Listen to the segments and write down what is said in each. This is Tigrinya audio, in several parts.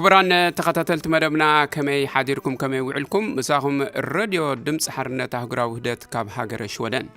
ክቡራን ተኸታተልቲ መደብና፣ ከመይ ሓዲርኩም፣ ከመይ ውዕልኩም? ምሳኹም ረድዮ ድምፂ ሓርነት ኣህጉራዊ ውህደት ካብ ሃገረ ሽወደን።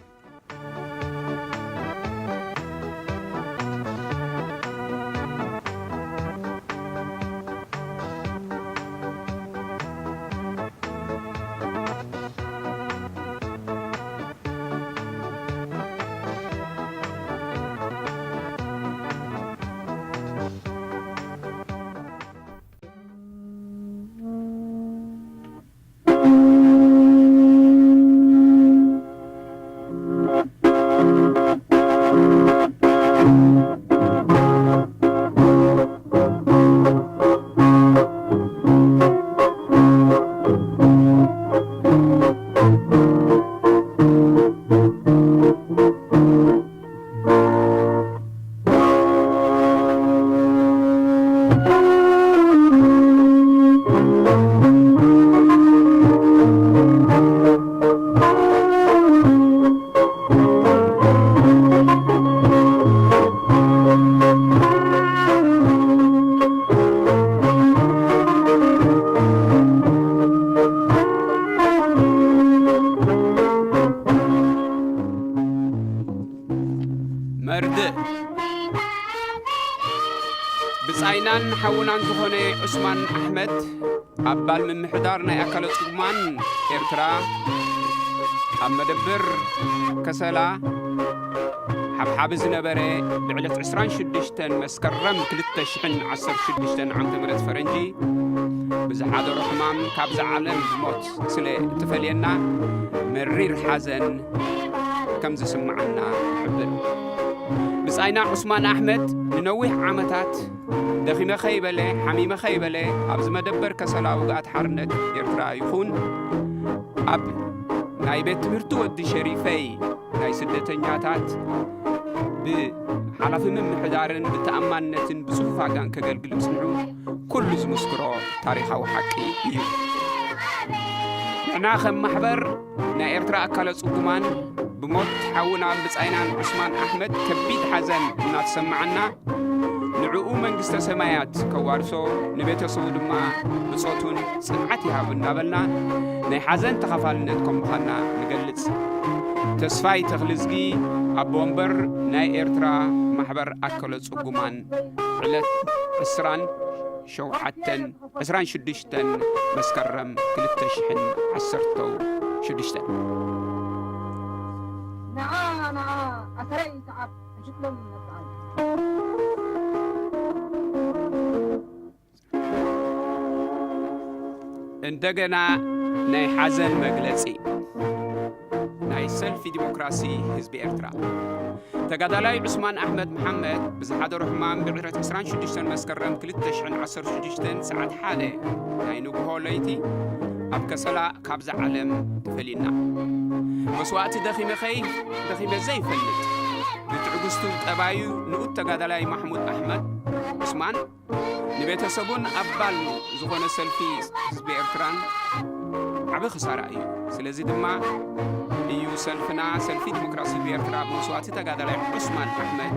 መርድእ። ብጻይናን ሓውናን ዝኾነ ዑስማን ኣሕመድ፣ ኣባል ምምሕዳር ናይ ኣካለ ጽጉማን ኤርትራ፣ ኣብ መደብር ከሰላ ሓብሓቢ ዝነበረ፣ ብዕለት ዕስራን ሽዱሽተን መስከረም ክልተ ሽሕን ዓሰርተ ሽዱሽተን ዓመተ ምህረት ፈረንጂ ብዝሓደሮ ሕማም ካብዛ ዓለም ብሞት ስለ እትፈልየና፣ መሪር ሓዘን ከም ዝስምዓና ይሕብር። ብጻይና ዑስማን ኣሕመድ ንነዊሕ ዓመታት ደኺመ ከይበለ፣ ሓሚመ ከይበለ፣ ኣብዚ መደበር ከሰላ ውግኣት ሓርነት ኤርትራ ይኹን ኣብ ናይ ቤት ትምህርቲ ወዲ ሸሪፈይ ናይ ስደተኛታት ብሓላፊ ምምሕዳርን ብተኣማንነትን ብጽፉፍ ኣጋን ከገልግል ምጽንሑ ኩሉ ዝምስክሮ ታሪኻዊ ሓቂ እዩ። ንሕና ከም ማሕበር ናይ ኤርትራ ኣካለ ጽጉማን ብሞት ሓውና ብጻይናን ዑስማን ኣሕመድ ከቢድ ሓዘን እናተሰማዓና፣ ንዕኡ መንግስተ ሰማያት ከዋርሶ፣ ንቤተሰቡ ድማ ብጾቱን ጽንዓት ይሃብ እናበልና ናይ ሓዘን ተኻፋልነት ከም ምዃንና ንገልጽ። ተስፋይ ተኽልዝጊ፣ ኣቦ ወንበር ናይ ኤርትራ ማሕበር ኣከለ ጽጉማን፣ ዕለት ዕስራን ሸውዓተን፣ ዕስራን ሽዱሽተን መስከረም ክልተ ሽሕን ዓሰርተው ሽዱሽተን። ንዓ፣ ንዓ፣ ኣሰረይ ሰዓብ፣ ሕሽክሎም ይመጽኣል። እንደገና ናይ ሓዘን መግለጺ ናይ ሰልፊ ዲሞክራሲ ህዝቢ ኤርትራ። ተጋዳላይ ዑስማን ኣሕመድ መሓመድ ብዝሓደሮ ሕማም ብዕለት ዕስራን ሽዱሽተን መስከረም ክልተ ሽሕን ዓሰርተ ሽዱሽተን ሰዓት ሓደ ናይ ንግሆ ለይቲ ኣብ ከሰላ ካብዛ ዓለም ተፈሊና። መስዋእቲ ደኺመ ከይ-፣ ደኺመ ዘይፈልጥ፣ ብትዕግስቱ ጠባዩ ንኡድ ተጋዳላይ ማሕሙድ ኣሕመድ ዑስማን ንቤተሰቡን ኣባል ዝኾነ ሰልፊ ህዝቢ ኤርትራን ዓቢ ክሳራ እዩ። ስለዚ ድማ እዩ ሰልፍና፣ ሰልፊ ዲሞክራሲ ህዝቢ ኤርትራ፣ ብመስዋእቲ ተጋዳላይ ዑስማን ኣሕመድ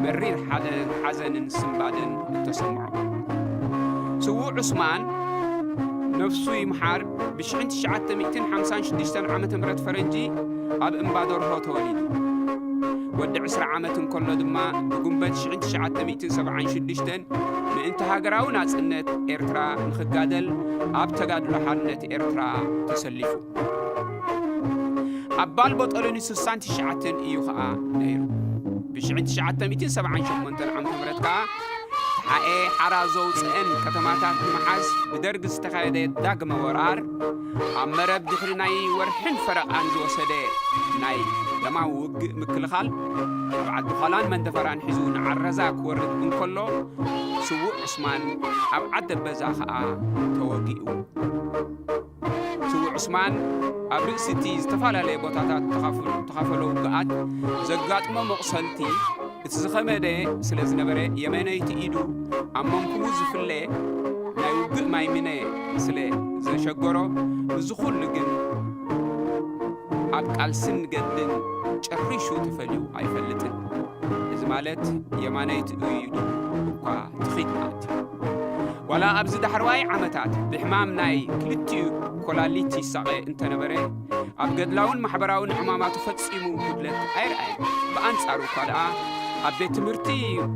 መሪር ሓደን፣ ሓዘንን ስንባደን እተሰምዖ። ስዉእ ዑስማን ነፍሱ ይምሓር፣ ብሽሕን ትሽዓተ ሚእትን ሓምሳን ሽዱሽተን ዓመተ ምህረት ፈረንጂ ኣብ እምባ ደርሆ ተወሊዱ። ወዲ ዕስራ ዓመት እንከሎ ድማ ብጉንበት ሽሕን ትሽዓተ ሚእትን ሰብዓን ሽዱሽተን ምእንቲ ሃገራዊ ናጽነት ኤርትራ ንኽጋደል ኣብ ተጋድሎ ሓርነት ኤርትራ ተሰሊፉ። ኣባል ቦጦሎኒ ስሳን ትሽዓተን እዩ ኸኣ ነይሩ። ብሽሕን ትሽዓተ ሚእትን ሰብዓን ሸሞንተን ዓመተ ምህረት ከኣ ተሓኤ ሓራ ዘውጽአን ከተማታት ንምሓዝ ብደርጊ ዝተኻየደ ዳግመ ወራር፣ ኣብ መረብ ድሕሪ ናይ ወርሕን ፈረቓን ዝወሰደ ናይ ደማዊ ውግእ ምክልኻል፣ ኣብ ዓዲ ዃላን መንደፈራን ሒዙ ንዓረዛ ክወርድ እንከሎ፣ ስዉእ ዑስማን ኣብ ዓዲ ኣበዛ ኸኣ ተወጊኡ። ስዉእ ዑስማን ኣብ ርእሲ እቲ ዝተፈላለየ ቦታታት ተኻፍሉ-፣ ተኻፈሎ ውግኣት ዘጋጥሞ መቑሰልቲ፣ እቲ ዝኸመደ ስለ ዝነበረ፣ የመነይቲ ኢዱ ኣብ መንኩቡ ዝፍለ ናይ ውግእ ማይምነ ስለ ዘሸገሮ፣ ምስዚ ኩሉ ግን ኣብ ቃልስን ገድልን ጨሪሹ ተፈልዩ ኣይፈልጥን። እዚ ማለት የማነይቲ ኢዱ እኳ ትኺድ ማለት እዩ። ዋላ ኣብዚ ዳሕረዋይ ዓመታት ብሕማም ናይ ክልቲኡ ኮላሊት ይሳቐ እንተነበረ፣ ኣብ ገድላውን ማሕበራውን ዕማማቱ ፈጺሙ ጉድለት ኣይረኣየን። ብኣንጻሩ እኳ ደኣ፣ ኣብ ቤት ትምህርቲ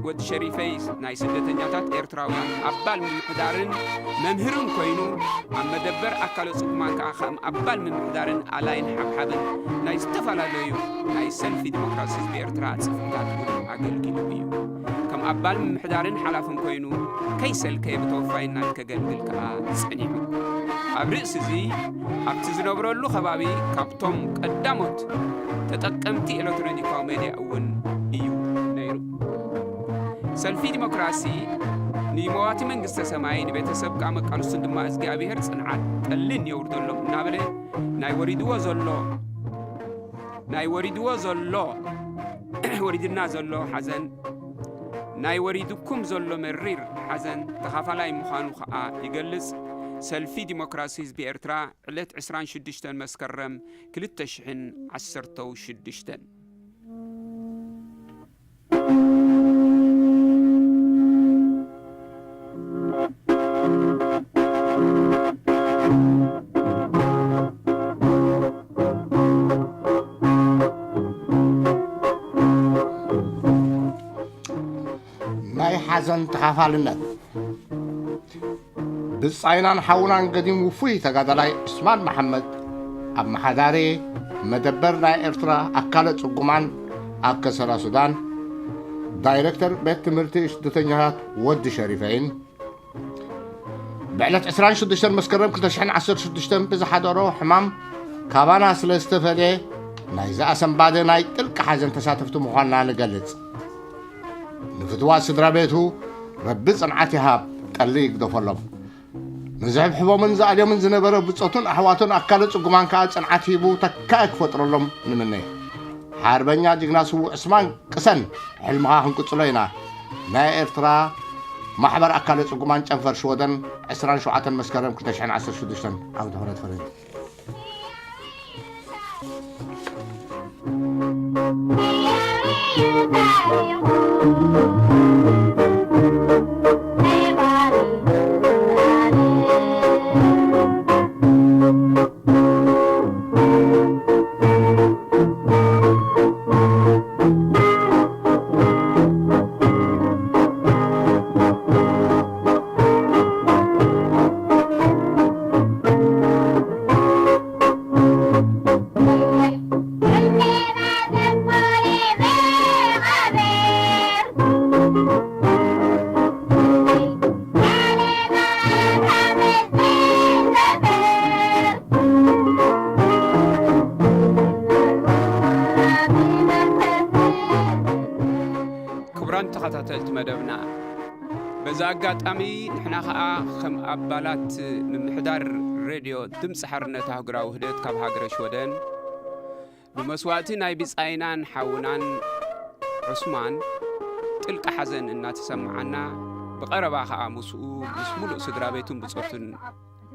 ወዲ ሸሪፈይ ናይ ስደተኛታት ኤርትራውያን ኣባል ምምሕዳርን መምህርን ኮይኑ፣ ኣብ መደበር ኣካለ ጽጉማን ከኣ ከም ኣባል ምምሕዳርን ኣላይን ሓብሓብን ናይ ዝተፈላለዩ ናይ ሰልፊ ዲሞክራሲ ህዝቢ ኤርትራ ጽፍሕታት እውን ኣገልጊሉ እዩ። ከም ኣባል ምምሕዳርን ሓላፍን ኮይኑ ከይሰልከየ ብተወፋይነት ከገልግል ከኣ ጸኒሑ። ኣብ ርእሲ እዚ፣ ኣብቲ ዝነብረሉ ከባቢ ካብቶም ቀዳሞት ተጠቀምቲ ኤሌክትሮኒካዊ ሜድያ እውን እዩ ነይሩ። ሰልፊ ዲሞክራሲ ንመዋቲ መንግስተ ሰማይ፣ ንቤተሰብ ከኣ መቃልስቱን ድማ እግዚኣብሔር ጽንዓት ጠልን የውርደሎም እናበለ፣ ናይ ወሪድዎ ዘሎ ናይ ወሪድዎ ዘሎ ወሪድና ዘሎ ሓዘን፣ ናይ ወሪድኩም ዘሎ መሪር ሓዘን ተኻፋላይ ምዃኑ ከኣ ይገልጽ። ሰልፊ ዲሞክራሲ ህዝቢ ኤርትራ፣ ዕለት ዕስራን ሽዱሽተን መስከረም ክልተ ሽሕን ዓሰርተው ሽዱሽተን። ናይ ሓዘን ተኻፋልነት። ብጻይናን ሓውናን ገዲም ውፉይ ተጋዳላይ ዑስማን መሓመድ፣ ኣመሓዳሪ መደበር ናይ ኤርትራ ኣካለ ጽጉማን ኣብ ከሰላ ሱዳን፣ ዳይረክተር ቤት ትምህርቲ ስደተኛታት ወዲ ሸሪፈይን፣ ብዕለት ዕስራን ሽዱሽተን መስከረም ክልተ ሽሕን ዓሰርተ ሽዱሽተን ብዝሓደሮ ሕማም ካባና ስለ ዝተፈልየ፣ ናይዚ ኣሰንባደ ናይ ጥልቂ ሓዘን ተሳተፍቲ ምዃንና ንገልጽ። ንፍትዋት ስድራ ቤቱ ረቢ ጽንዓት ይሃብ፣ ጠሊ ይግደፈሎም። ንዝሕብሕቦምን ዝኣልዮምን ዝነበረ ብጾቱን ኣሕዋቱን ኣካለ ጽጉማን ከኣ ጽንዓት ሂቡ ተካኢ ክፈጥረሎም ንምነ። ሓርበኛ ጅግና ስዉእ ዕስማን ቅሰን፣ ሕልምኻ ክንቅጽሎ ኢና። ናይ ኤርትራ ማሕበር ኣካለ ጽጉማን ጨንፈር ሽወደን፣ ዕስራን ሸውዓተን መስከረም ክልተ ሽሕን ዓሰርተ ሽዱሽተን ዓመተ ምህረት ፈረንጂ። ክቡራን ተኸታተልቲ መደብና፣ በዚ ኣጋጣሚ ንሕና ኸኣ ከም ኣባላት ምምሕዳር ሬድዮ ድምፂ ሓርነት ኣህጉራዊ ውህደት ካብ ሃገረ ሽወደን፣ ብመስዋእቲ ናይ ብጻይናን ሓውናን ዑስማን ጥልቂ ሓዘን እናተሰምዓና፣ ብቐረባ ኸኣ ምስኡ ምስ ሙሉእ ስድራ ቤቱን ብጾቱን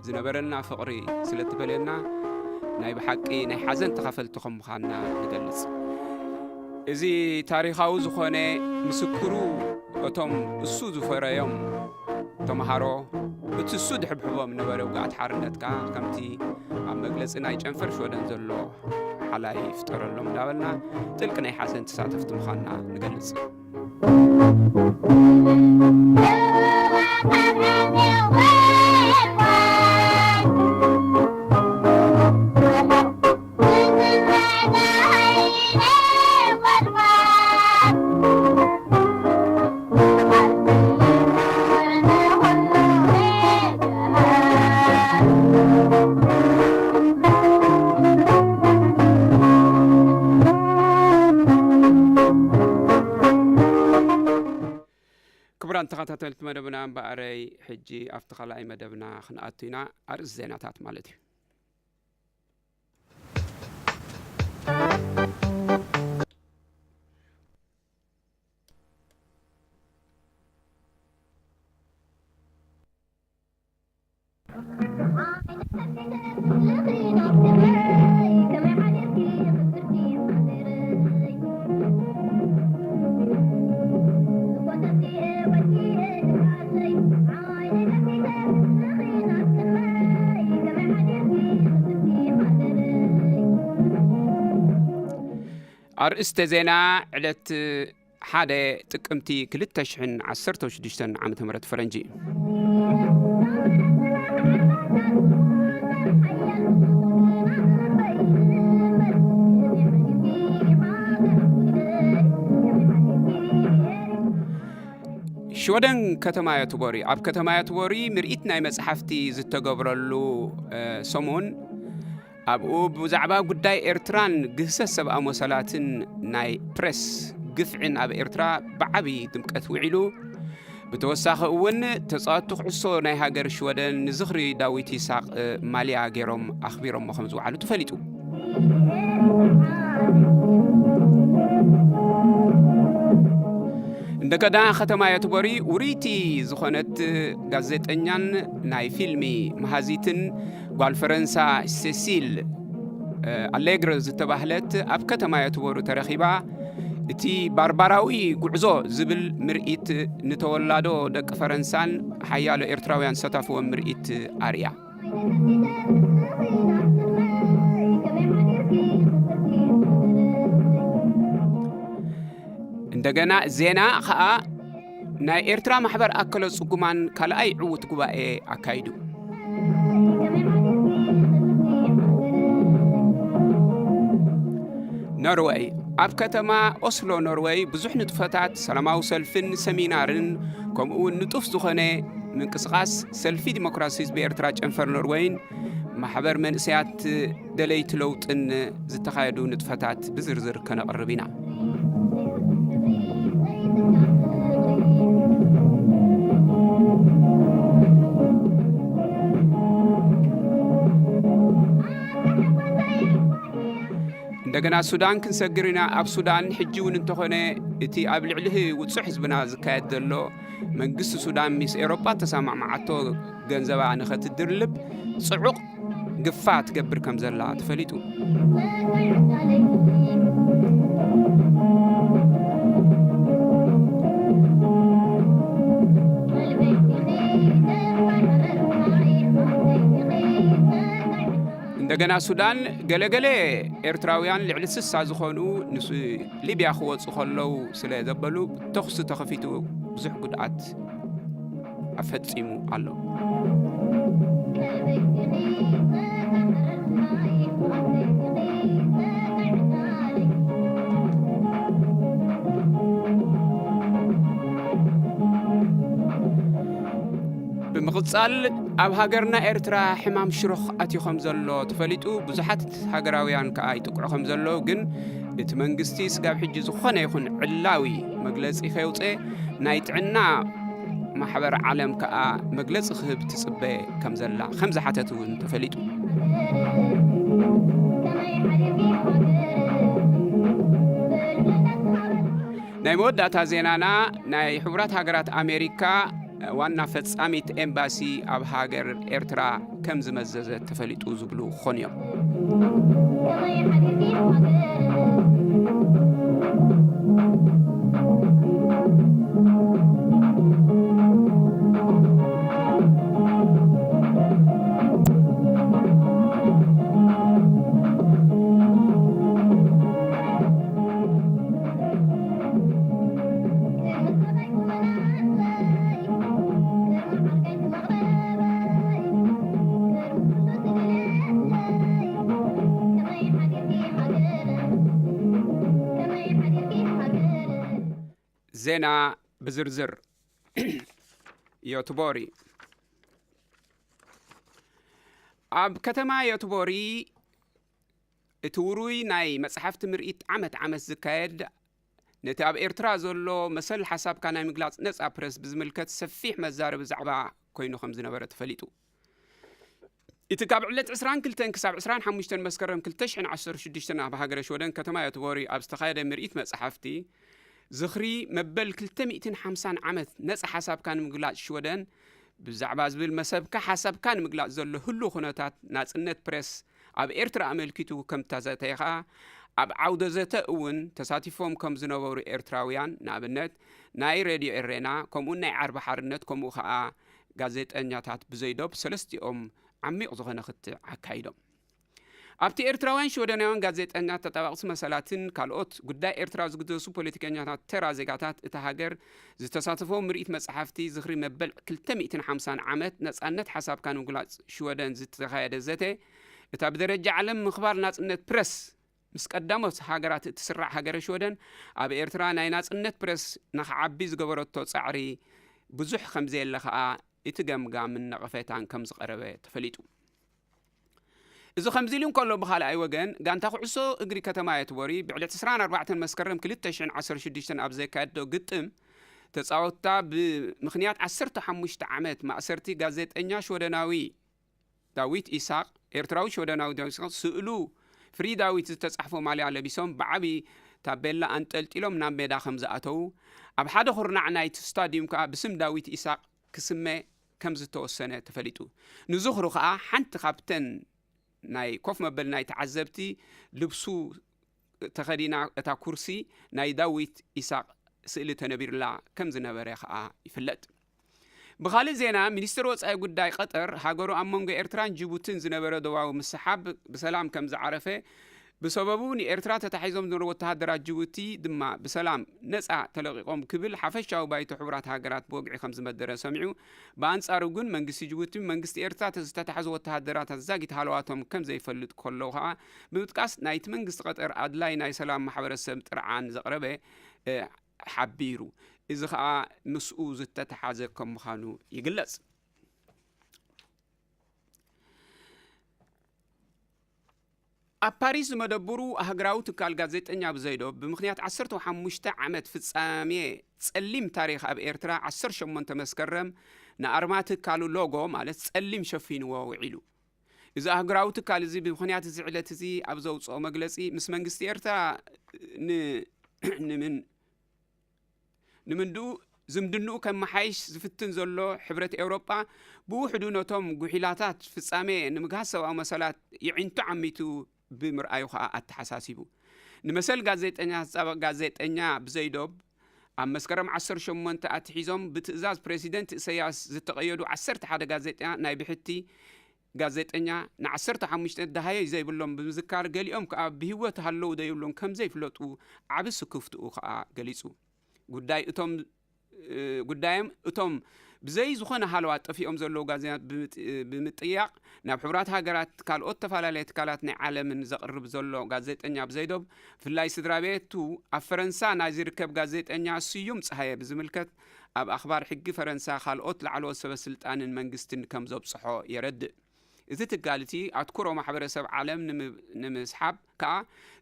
ዝነበረና ፍቕሪ ስለ እትበለና፣ ናይ ብሓቂ ናይ ሓዘን ተኻፈልቲ ከም ምዃንና ንገልጽ። እዚ ታሪኻዊ ዝኾነ ምስክሩ፣ እቶም እሱ ዝፈረዮም ተምሃሮ፣ እቲ እሱ ድሕብሕቦም ነበረ ውግኣት ሓርነት ከኣ፣ ከምቲ ኣብ መግለጺ ናይ ጨንፈር ሽወደን ዘሎ ሓላይ ይፍጠረሎም እንዳበልና፣ ጥልቂ ናይ ሓዘን ተሳተፍቲ ምዃንና ንገልጽ። ክቡራን ተኸታተልቲ መደብና፣ እምበኣረይ ሕጂ ኣብቲ ካልኣይ መደብና ክንኣቱ ኢና። ኣርእስቲ ዜናታት ማለት እዩ። ኣርእስተ ዜና ዕለት ሓደ ጥቅምቲ ክልተ ሽሕን ዓሰርተ ሽዱሽተን ዓመተ ምህረት ፈረንጂ። ሽወደን ከተማ ዮትቦሪ። ኣብ ከተማ ዮትቦሪ ምርኢት ናይ መጽሓፍቲ ዝተገብረሉ፣ እ፣ ሰሙን ኣብኡ ብዛዕባ ጉዳይ ኤርትራን ግህሰት ሰብኣዊ መሰላትን ናይ ፕሬስ ግፍዕን ኣብ ኤርትራ ብዓቢ ድምቀት ውዒሉ። ብተወሳኺ እውን ተጻወትቲ ኩዕሶ ናይ ሃገር ሽወደን ንዝኽሪ ዳዊት ይስሐቅ ማልያ ገይሮም ኣኽቢሮሞ ከም ዝወዓሉ ተፈሊጡ። እንደገና ከተማ ዮትቦሪ ውርይቲ ዝኾነት ጋዜጠኛን ናይ ፊልሚ መሃዚትን ጓል ፈረንሳ ሴሲል፣ እ፣ ኣሌግረ ዝተባህለት ኣብ ከተማ ዮትቦሪ ተረኺባ። እቲ ባርባራዊ ጉዕዞ ዝብል ምርኢት ንተወላዶ ደቂ ፈረንሳን ሓያሎ ኤርትራውያን ዝሳተፍዎ ምርኢት ኣርእያ። እንደገና ዜና ኸኣ ናይ ኤርትራ ማሕበር ኣከለ ጽጉማን ካልኣይ ዕዉት ጉባኤ ኣካይዱ። ኖርወይ። ኣብ ከተማ ኦስሎ ኖርወይ ብዙሕ ንጥፈታት ሰላማዊ ሰልፍን ሰሚናርን ከምኡ እውን ንጡፍ ዝኾነ ምንቅስቓስ ሰልፊ ዲሞክራሲ ህዝቢ ኤርትራ ጨንፈር ኖርወይን ማሕበር መንእሰያት ደለይቲ ለውጥን ዝተኻየዱ ንጥፈታት ብዝርዝር ከነቕርብ ኢና። እንደገና ሱዳን ክንሰግር ኢና። ኣብ ሱዳን ሕጂ እውን እንተኾነ እቲ ኣብ ልዕሊ ውጹዕ ህዝብና ዝካየድ ዘሎ መንግስቲ ሱዳን ምስ ኤውሮጳ ተሰማማዓቶ ገንዘባ ንኸትድርልብ ጽዑቕ ግፋ ትገብር ከም ዘላ ተፈሊጡ። እንደገና ሱዳን ገለገለ ኤርትራውያን ልዕሊ ስሳ ዝኾኑ ንሱ ሊብያ ክወጹ ከለዉ ስለ ዘበሉ ተኹሲ ተኸፊቱ ብዙሕ ጉድኣት ኣፈጺሙ ኣሎ። ብምቕጻል ኣብ ሃገርና ኤርትራ ሕማም ሽሮኽ ኣትዩ ከም ዘሎ ተፈሊጡ፣ ብዙሓት ሃገራውያን ከኣ ይጥቅዑ ከም ዘለዉ ግን እቲ መንግስቲ ስጋብ ሕጂ ዝኾነ ይኹን ዕላዊ መግለጺ ከየውጽአ ናይ ጥዕና ማሕበር ዓለም ከኣ መግለጺ ክህብ ትጽበ ከም ዘላ ከም ዝሓተት እውን ተፈሊጡ። ናይ መወዳእታ ዜናና ናይ ሕቡራት ሃገራት ኣሜሪካ ዋና ፈጻሚት ኤምባሲ ኣብ ሃገር ኤርትራ ከም ዝመዘዘ ተፈሊጡ ዝብሉ ክኾኑ እዮም። ዜና ብዝርዝር። ዮትቦሪ። ኣብ ከተማ ዮትቦሪ እቲ ውሩይ ናይ መጽሓፍቲ ምርኢት ዓመት ዓመት ዝካየድ ነቲ ኣብ ኤርትራ ዘሎ መሰል ሓሳብካ ናይ ምግላጽ ነጻ ፕረስ ብዝምልከት ሰፊሕ መዛረቢ ዛዕባ ኮይኑ ከም ዝነበረ ተፈሊጡ። እቲ ካብ ዕለት ዕስራን ክልተን ክሳብ ዕስራን ሓሙሽተን መስከረም ክልተ ሽሕን ዓሰርተ ሽዱሽተን ኣብ ሃገረ ሽወደን ከተማ ዮትቦሪ ኣብ ዝተኻየደ ምርኢት መጻሕፍቲ ዝኽሪ መበል ክልተ ሚእትን ሓምሳን ዓመት ነጻ ሓሳብካ ንምግላጽ ሽወደን ብዛዕባ ዝብል መሰብካ ሓሳብካ ንምግላጽ ዘሎ ህሉው ኩነታት ናጽነት ፕሬስ ኣብ ኤርትራ ኣመልኪቱ ከም ተዘተየ ኸኣ ኣብ ዓውደ ዘተ እውን ተሳቲፎም ከም ዝነበሩ ኤርትራውያን ንኣብነት ናይ ሬድዮ ኤሬና ከምኡውን ናይ ዓርቢ ሓርነት ከምኡ ኸኣ ጋዜጠኛታት ብዘይዶብ ሰለስቲኦም ዓሚቕ ዝኾነ ክትዕ ኣካይዶም። ኣብቲ ኤርትራውያን ሽወደናውያን ጋዜጠኛት፣ ተጣባቕቲ መሰላትን ካልኦት ጉዳይ ኤርትራ ዝግደሱ ፖለቲከኛታት፣ ተራ ዜጋታት እታ ሃገር ዝተሳተፎ ምርኢት መጻሕፍቲ ዝኽሪ መበል ክልተ ሚእትን ሓምሳን ዓመት ነጻነት ሓሳብካ ንምግላጽ ሽወደን ዝተኻየደ ዘተ፣ እታ ብደረጃ ዓለም ምኽባር ናጽነት ፕረስ ምስ ቀዳሞት ሃገራት እትስራዕ ሃገረ ሽወደን፣ ኣብ ኤርትራ ናይ ናጽነት ፕረስ ንኽዓቢ ዝገበረቶ ጻዕሪ ብዙሕ ከም ዘየለ ከኣ እቲ ገምጋምን ነቐፌታን ከም ዝቐረበ ተፈሊጡ። እዚ ከምዚ ኢሉ እንከሎ፣ ብኻልኣይ ወገን፣ ጋንታ ኩዕሶ እግሪ ከተማ የትቦሪ ብዕለት ዕስራን ኣርባዕተን መስከረም ክልተ ሽሕን ዓሰርተ ሽዱሽተን ኣብ ዘካየዶ ግጥም፣ ተጻወትታ ብምኽንያት ዓሰርተ ሓሙሽተ ዓመት ማእሰርቲ ጋዜጠኛ ሽወደናዊ ዳዊት ኢሳቕ፣ ኤርትራዊ ሽወደናዊ ዳዊት ኢሳቕ፣ ስእሉ ፍሪ ዳዊት ዝተጻሕፎ ማልያ ለቢሶም፣ ብዓቢ ታቤላ ኣንጠልጢሎም ናብ ሜዳ ከም ዝኣተዉ፣ ኣብ ሓደ ኩርናዕ ናይቲ ስታድዩም ከኣ ብስም ዳዊት ኢሳቕ ክስመ ከም ዝተወሰነ ተፈሊጡ። ንዝኽሩ ከኣ፣ ሓንቲ ካብተን ናይ ኮፍ መበል ናይ ተዓዘብቲ ልብሱ ተኸዲና፣ እታ ኩርሲ ናይ ዳዊት ኢሳቕ ስእሊ ተነቢርላ ከም ዝነበረ ከኣ ይፍለጥ። ብኻልእ ዜና፣ ሚኒስትር ወጻኢ ጉዳይ ቀጠር፣ ሃገሩ ኣብ መንጎ ኤርትራን ጅቡትን ዝነበረ ዶባዊ ምስሓብ ብሰላም ከም ዝዓረፈ፣ ብሰበቡ ንኤርትራ ተታሒዞም ዝነበሩ ወተሃደራት ጅቡቲ ድማ ብሰላም ነጻ ተለቒቖም ክብል ሓፈሻዊ ባይቶ ሕቡራት ሃገራት ብወግዒ ከም ዝመደረ ሰሚዑ። ብኣንጻሩ ግን፣ መንግስቲ ጅቡቲ መንግስቲ ኤርትራ ዝተታሕዙ ወተሃደራት ኣዛጊት ሃለዋቶም ከም ዘይፈልጥ ከለዉ ከኣ ብምጥቃስ፣ ናይቲ መንግስቲ ቀጠር ኣድላይ ናይ ሰላም ማሕበረሰብ ጥርዓን ዘቕረበ፣ እ፣ ሓቢሩ። እዚ ከኣ ምስኡ ዝተተሓዘ ከም ምዃኑ ይግለጽ። ኣብ ፓሪስ ዝመደብሩ ኣህግራዊ ትካል ጋዜጠኛ ብዘይዶብ፣ ብምኽንያት ዓሰርተ ሓሙሽተ ዓመት ፍጻሜ ጸሊም ታሪኽ ኣብ ኤርትራ፣ ዓሰርተ ሸሞንተ መስከረም ንኣርማ ትካሉ ሎጎ፣ ማለት ጸሊም፣ ሸፊንዎ ውዒሉ። እዚ ኣህግራዊ ትካል እዚ፣ ብምኽንያት እዚ ዕለት እዚ ኣብ ዘውጽኦ መግለጺ፣ ምስ መንግስቲ ኤርትራ ን-፣ ንምን-፣ ንምንድኡ ዝምድንኡ ከመሓይሽ ዝፍትን ዘሎ ሕብረት ኤውሮጳ፣ ብውሕዱ ነቶም ጉሒላታት ፍጻሜ ንምግሃስ ሰብኣዊ መሰላት የዒንቱ ዓሚቱ ብምርኣዩ ከኣ ኣተሓሳሲቡ። ንመሰል ጋዜጠኛ ዝጻበቕ ጋዜጠኛ ብዘይዶብ፣ ኣብ መስከረም ዓሰርተ ሸሞንተ ኣትሒዞም ብትእዛዝ ፕረሲደንት ኢሰያስ ዝተቐየዱ ዓሰርተ ሓደ ጋዜጠኛ፣ ናይ ብሕቲ ጋዜጠኛ፣ ንዓሰርተ ሓሙሽተ ደሃዮ ዘይብሎም ብምዝካር፣ ገሊኦም ከኣ ብህይወት ሃለዉ ደይብሎም ከም ዘይፍለጡ ዓቢ ስክፍትኡ ከኣ ገሊጹ። ጉዳይ እቶም፣ እ፣ ጉዳዮም እቶም ብዘይ ዝኾነ ሃለዋ ጠፊኦም ዘለዉ ጋዜጠኛታት ብምጥ-፣ ብምጥያቕ፣ ናብ ሕቡራት ሃገራት፣ ካልኦት ተፈላለየ ትካላት ናይ ዓለምን ዘቕርብ ዘሎ ጋዜጠኛ ብዘይዶብ፣ ብፍላይ ስድራ ቤቱ ኣብ ፈረንሳ ናይ ዝርከብ ጋዜጠኛ ስዩም ጸሃየ ብዝምልከት፣ ኣብ ኣኽባር ሕጊ ፈረንሳ፣ ካልኦት ላዕለዎት ሰበ ስልጣንን መንግስትን ከም ዘብጽሖ የረድእ። እቲ ትካል እቲ፣ ኣትኩሮ ማሕበረሰብ ዓለም ንምብ-፣ ንምስሓብ ከኣ፣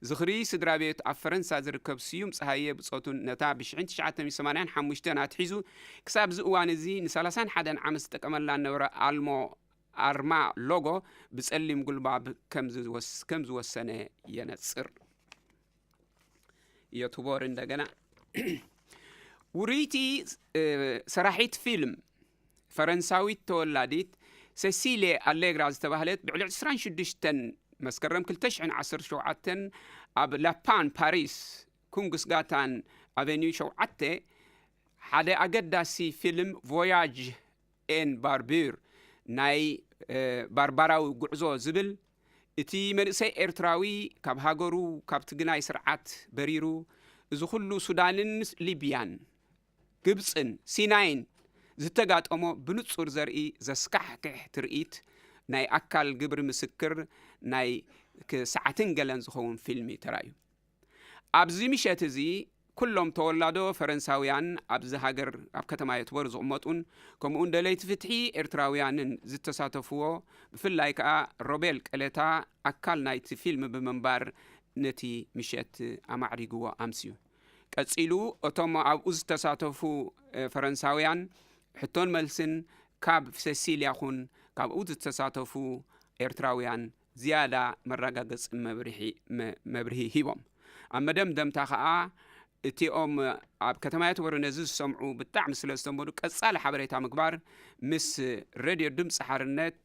ዝኽሪ ስድራ ቤት ኣብ ፈረንሳ ዝርከብ ስዩም ጸሃየ ብጾቱን ነታ ብሽሕን ትሽዓተ ሚእትን ሰማንያን ሓሙሽተን ኣትሒዙ ክሳብ እዚ እዋን እዚ ንሰላሳን ሓደን ዓመት ዝጥቀመላ ዝነበረ ኣልሞ ኣርማ ሎጎ ብጸሊም ጉልባብ ከም ዝወስ-፣ ከም ዝወሰነ የነጽር። የትቦር እንደገና። ውርይቲ፣ እ፣ ሰራሒት ፊልም ፈረንሳዊት ተወላዲት ሴሲሌ ኣሌግራ ዝተባህለት፣ ብዕለት ዕስራን ሽዱሽተን መስከረም ክልተ ሽሕን ዓሰርተ ሸውዓተን ኣብ ላፓን ፓሪስ ኩንግስ ጋታን ኣቨኒዩ ሸውዓተ ሓደ ኣገዳሲ ፊልም ቮያጅ ኤን ባርቡር፣ ናይ፣ እ፣ ባርባራዊ ጉዕዞ ዝብል፣ እቲ መንእሰይ ኤርትራዊ ካብ ሃገሩ፣ ካብቲ ግናይ ስርዓት በሪሩ፣ እዚ ኩሉ ሱዳንን ሊብያን፣ ግብጽን ሲናይን ዝተጋጠሞ ብንጹር ዘርኢ ዘስካሕክሕ ትርኢት፣ ናይ ኣካል ግብሪ ምስክር፣ ናይ ክ-፣ ሰዓትን ገለን ዝኸውን ፊልም እዩ ተራእዩ። ኣብዚ ምሸት እዚ፣ ኩሎም ተወላዶ ፈረንሳውያን ኣብዚ ሃገር፣ ኣብ ከተማ የትቦር ዝቕመጡን፣ ከምኡውን ደለይቲ ፍትሒ ኤርትራውያንን ዝተሳተፍዎ፣ ብፍላይ ከኣ ሮቤል ቀለታ፣ ኣካል ናይቲ ፊልም ብምንባር፣ ነቲ ምሸት ኣማዕሪግዎ ኣምስዩ። ቀጺሉ፣ እቶም ኣብኡ ዝተሳተፉ፣ እ፣ ፈረንሳውያን፣ ሕቶን መልስን ካብ ሴሲልያ ኹን ካብኡ ዝተሳተፉ ኤርትራውያን ዝያዳ መረጋገጺ መብርሒ፣ መ-፣ መብርሂ ሂቦም። ኣብ መደምደምታ ከኣ፣ እቲኦም ኣብ ከተማ የትቦር ነዚ ዝሰምዑ ብጣዕሚ ስለ ዝተንበዱ፣ ቀጻሊ ሓበሬታ ምግባር፣ ምስ ሬድዮ ድምጺ ሓርነት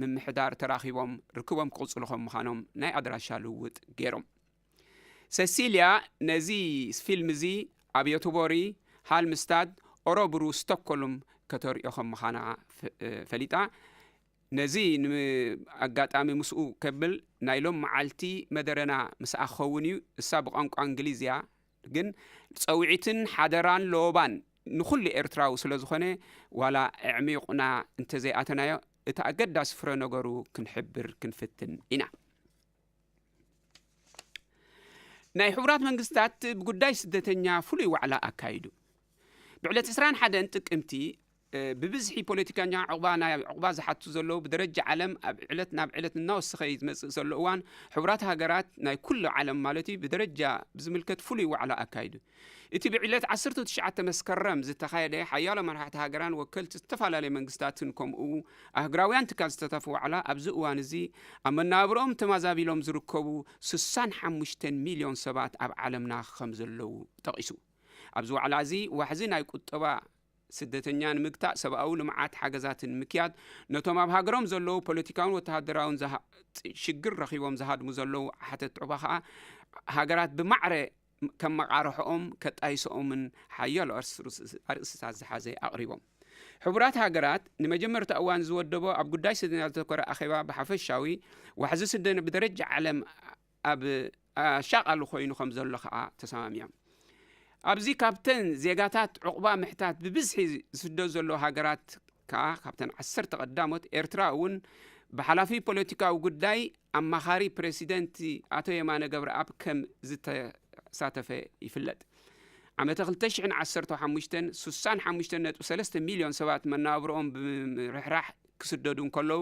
ምምሕዳር ተራኺቦም ርክቦም ክቕጽሉ ከም ምዃኖም ናይ ኣድራሻ ልውውጥ ገይሮም። ሴሲልያ ነዚ ፊልም እዚ ኣብ ዮቶቦሪ፣ ሃልምስታድ፣ ኦረብሩ፣ ስቶክሆልም ከተርእዮ ከም ምዃና ፈ-፣ ፈሊጣ። ነዚ ንኣጋጣሚ ምስኡ ከብል ናይ ሎም መዓልቲ መደረና ምስኣ ክኸውን እዩ። እሳ ብቋንቋ እንግሊዝ እያ፣ ግን ጸውዒትን ሓደራን ለወባን ንኹሉ ኤርትራዊ ስለ ዝኾነ፣ ዋላ ኣዕሚቑና እንተዘይኣተናዮ፣ እቲ ኣገዳሲ ፍረ ነገሩ ክንሕብር ክንፍትን ኢና። ናይ ሕቡራት መንግስታት ብጉዳይ ስደተኛ ፍሉይ ዋዕላ ኣካይዱ። ብዕለት ዕስራን ሓደን ጥቅምቲ፣ እ፣ ብብዝሒ ፖለቲከኛ ዕቑባ፣ ናይ ዕቑባ ዝሓቱ ዘለዉ ብደረጃ ዓለም ኣብ ዕለት ናብ ዕለት እናወሰኸ እዩ ዝመጽእ ዘሎ እዋን፣ ሕቡራት ሃገራት ናይ ኩሉ ዓለም ማለት እዩ ብደረጃ ብዝምልከት ፍሉይ ዋዕላ ኣካይዱ። እቲ ብዕለት ዓሰርተ ትሽዓተ መስከረም ዝተኻየደ ሓያሎ መራሕቲ ሃገራን ወከልቲ ዝተፈላለዩ መንግስታትን ከምኡ ኣህግራውያን ትካል ዝተሳተፉ ዋዕላ ኣብዚ እዋን እዚ ኣብ መናብሮኦም ተማዛቢሎም ዝርከቡ ስሳን ሓሙሽተን ሚልዮን ሰባት ኣብ ዓለምና ከም ዘለዉ ጠቒሱ። ኣብዚ ዋዕላ እዚ ዋሕዚ ናይ ቁጠባ ስደተኛ ንምግታእ ሰብኣዊ ልምዓት ሓገዛትን ምክያድ ነቶም ኣብ ሃገሮም ዘለዉ ፖለቲካውን ወተሃደራውን ዝሃ-፣ ሽግር ረኺቦም ዝሃድሙ ዘለዉ ሓተት ዑባ ኸኣ ሃገራት ብማዕረ ከመቓርሖኦም ከጣይሶኦምን ሓያሎ ኣርስ-፣ ኣርእስታት ዝሓዘ ኣቕሪቦም። ሕቡራት ሃገራት ንመጀመርታ እዋን ዝወደቦ ኣብ ጉዳይ ስደተኛ ዘተኮረ ኣኼባ ብሓፈሻዊ ዋሕዚ ስደተኛ ብደረጃ ዓለም ኣብ ኣሻቓሊ ኮይኑ ከም ዘሎ ከኣ ተሰማሚዖም። ኣብዚ ካብተን ዜጋታት ዕቑባ ምሕታት ብብዝሒ ዝስደዱ ዘለዉ ሃገራት ከኣ ካብተን ዓሰርተ ቀዳሞት ኤርትራ እውን ብሓላፊ ፖለቲካዊ ጉዳይ ኣማኻሪ ፕረሲደንት ኣቶ የማነ ገብረኣብ ከም ዝተሳተፈ ይፍለጥ። ዓመተ ክልተ ሽሕን ዓሰርተ ሓሙሽተን ስሳን ሓሙሽተን ነጥቢ ሰለስተ ሚልዮን ሰባት መናብሮኦም ብምርሕራሕ ክስደዱ እንከለዉ፣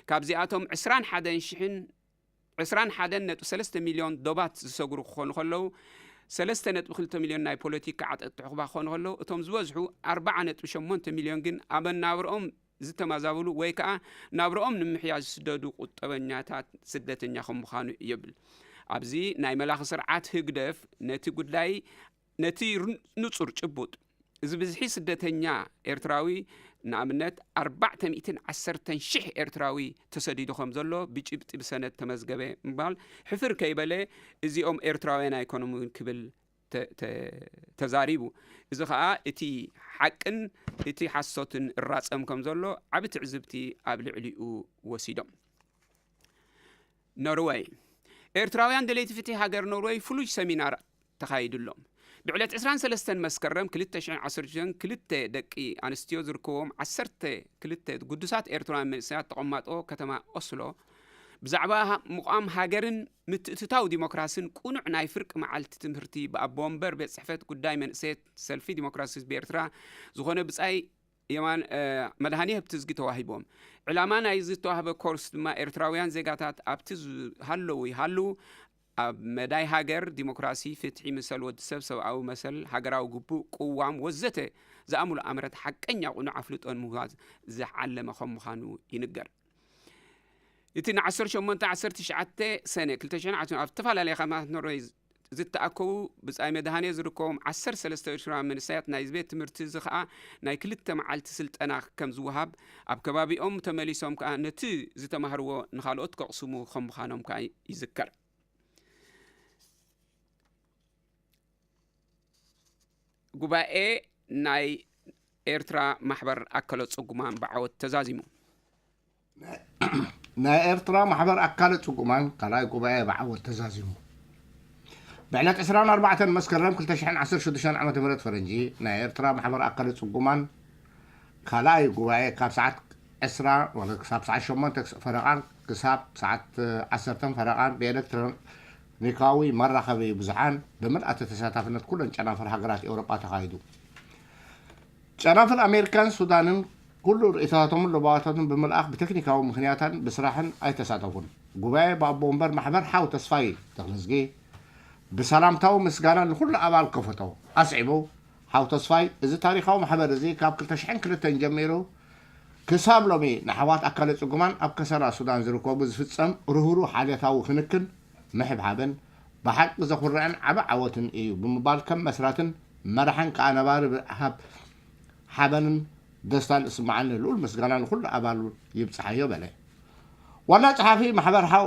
ካብዚኣቶም ዕስራን ሓደን ሽሕን ዕስራን ሓደን ነጥቢ ሰለስተ ሚልዮን ዶባት ዝሰግሩ ክኾኑ ከለዉ፣ ሰለስተ ነጥቢ ክልተ ሚልዮን ናይ ፖለቲካ ዓጠቕቲ ዕቑባ ክኾኑ ከለዉ፣ እቶም ዝበዝሑ ኣርብዓ ነጥቢ ሸሞንተ ሚልዮን ግን ኣብ መናብሮኦም ዝተመዛበሉ ወይ ከኣ ናብርኦም ንምሕያሽ ዝስደዱ ቁጠበኛታት ስደተኛ ከም ምዃኑ ይብል። ኣብዚ ናይ መላኺ ስርዓት ህግደፍ ነቲ ጉዳይ፣ ነቲ ር-፣ ንጹር ጭቡጥ፣ እዚ ብዝሒ ስደተኛ ኤርትራዊ፣ ንኣብነት ኣርባዕተ ሚእትን ዓሰርተን ሽሕ ኤርትራዊ ተሰዲዱ ከም ዘሎ ብጭብጢ ብሰነድ ተመዝገበ ምባል፣ ሕፍር ከይበለ እዚኦም ኤርትራውያን ኣይኮኑን ክብል ተ-፣ ተ-፣ ተዛሪቡ። እዚ ኸኣ እቲ ሓቅን እቲ ሓሶትን እራጸም ከም ዘሎ ዓቢ ትዕዝብቲ ኣብ ልዕሊኡ ወሲዶም። ኖርወይ። ኤርትራውያን ደለይቲ ፍትሒ ሃገር ኖርወይ ፍሉይ ሰሚናር ተኻይዱሎም። ብዕለት ዕስራን ሰለስተን መስከረም ክልተ ሽሕን ዓሰርተ ሽዱሽተን ክልተ ደቂ ኣንስትዮ ዝርከብዎም ዓሰርተ ክልተ ግዱሳት ኤርትራውያን መንእሰያት ተቐማጦ ከተማ ኦስሎ ብዛዕባ ሃ-፣ ምቋም ሃገርን ምትእትታው ዲሞክራስን ቅኑዕ ናይ ፍርቂ መዓልቲ ትምህርቲ ብኣቦ ወንበር ቤት ጽሕፈት ጉዳይ መንእሰያት ሰልፊ ዲሞክራሲ ህዝቢ ኤርትራ ዝኾነ ብጻይ የማን፣ እ፣ መድሃኔ ህብትዝጊ ተዋሂቦም። ዕላማ ናይዚ ዝተዋህበ ኮርስ ድማ ኤርትራውያን ዜጋታት ኣብቲ ዝሃለዉ ይሃልዉ ኣብ መዳይ ሃገር፣ ዲሞክራሲ፣ ፍትሒ፣ መሰል ወዲ ሰብ፣ ሰብኣዊ መሰል፣ ሃገራዊ ግቡእ፣ ቅዋም ወዘተ ዝኣምሉ ኣምረት ሓቀኛ ቅኑዕ ኣፍልጦ ንምሃብ ዝዓለመ ከም ምዃኑ ይንገር። እቲ ን ዓሰርተ ሸሞንተ ዓሰርተ ትሽዓተ ሰነ ክልተ ሽሕን ዓሰርተ ኣብ ዝተፈላለያ ከተማታት ኖርወይ ዝተኣከቡ ብጻይ መድሃኔ ዝርከቦም ዓሰርተ ሰለስተ ኤርትራውያን መንእሰያት ናይዚ ቤት ትምህርቲ እዚ ከኣ ናይ ክልተ መዓልቲ ስልጠና ከም ዝወሃብ፣ ኣብ ከባቢኦም ተመሊሶም ከኣ ነቲ ዝተማህርዎ ንኻልኦት ከቕስሙ ከም ምዃኖም ከኣ ይዝከር። ጉባኤ ናይ ኤርትራ ማሕበር ኣካለ ጽጉማን ብዓወት ተዛዚሙ። ናይ ኤርትራ ማሕበር ኣካለ ጽጉማን ካልኣይ ጉባኤ ብዓወት ተዛዚሙ። ብዕለት ዕስራን ኣርባዕተን መስከረም ክልተ ሽሕን ዓሰርተ ሽዱሽተን ዓመተ ምህረት ፈረንጂ ናይ ኤርትራ ማሕበር ኣካለ ጽጉማን ካልኣይ ጉባኤ ካብ ሰዓት ዕስራ ማለት ክሳብ ሰዓት ሸሞንተ ክስ-፣ ፈረቓን ክሳብ ሰዓት ዓሰርተን ፈረቓን ብኤሌክትሮኒካዊ መራኸቢ ብዙሓን ብምልኣተ ተሳታፍነት ኩለን ጨናፍር ሃገራት ኤውሮጳ ተኻይዱ። ጨናፍር ኣሜሪካን ሱዳንን ኩሉ ርእይቶታቶምን ለበዋታቱን ብምልኣኽ ብቴክኒካዊ ምኽንያታን ብስራሕን ኣይተሳተፉን። ጉባኤ ብኣቦ ወንበር ማሕበር ሓው ተስፋይ ተኽለዝጊ ብሰላምታዊ ምስጋና ንኹሉ ኣባል ከፈቶ ኣስዒቡ፣ ሓው ተስፋይ፣ እዚ ታሪኻዊ ማሕበር እዚ ካብ ክልተ ሽሕን ክልተን ጀሚሩ ክሳብ ሎሚ ንኣሕዋት ኣካለ ጽጉማን ኣብ ከሰላ ሱዳን ዝርከቡ ዝፍጸም ርህሩህ ሓልዮታዊ ክንክን ምሕብሓብን ብሓቂ ዘኹርዕን ዓቢ ዓወትን እዩ ብምባል ከም መስራትን መራሕን ከኣ ነባሪ ብሃብ ሓበንን ደስታን እስመዓኒ፣ ልኡል ምስጋና ንኹሉ ኣባሉ ይብጽሓዮ በለ። ዋና ጸሓፊ ማሕበር ሓው፣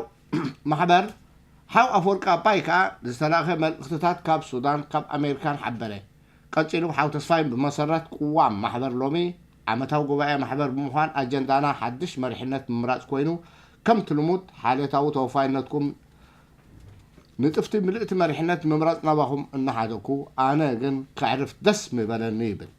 ማሕበር ሓው ኣፈወርቂ ኣባይ ከኣ ዝተላእከ መልእኽትታት ካብ ሱዳን፣ ካብ ኣሜሪካን ሓበረ። ቀጺሉ ሓው ተስፋይ ብመሰረት ቅዋም ማሕበር ሎሚ ዓመታዊ ጉባኤ ማሕበር ብምዃን ኣጀንዳና ሓድሽ መሪሕነት ምምራጽ ኮይኑ፣ ከምቲ ልሙድ ሓልዮታዊ ተወፋይነትኩም ንጥፍቲ ምልእቲ መሪሕነት ምምራጽ ናባኹም እናሓደግኩ፣ ኣነ ግን ከዕርፍ ደስ ምበለኒ ይብል።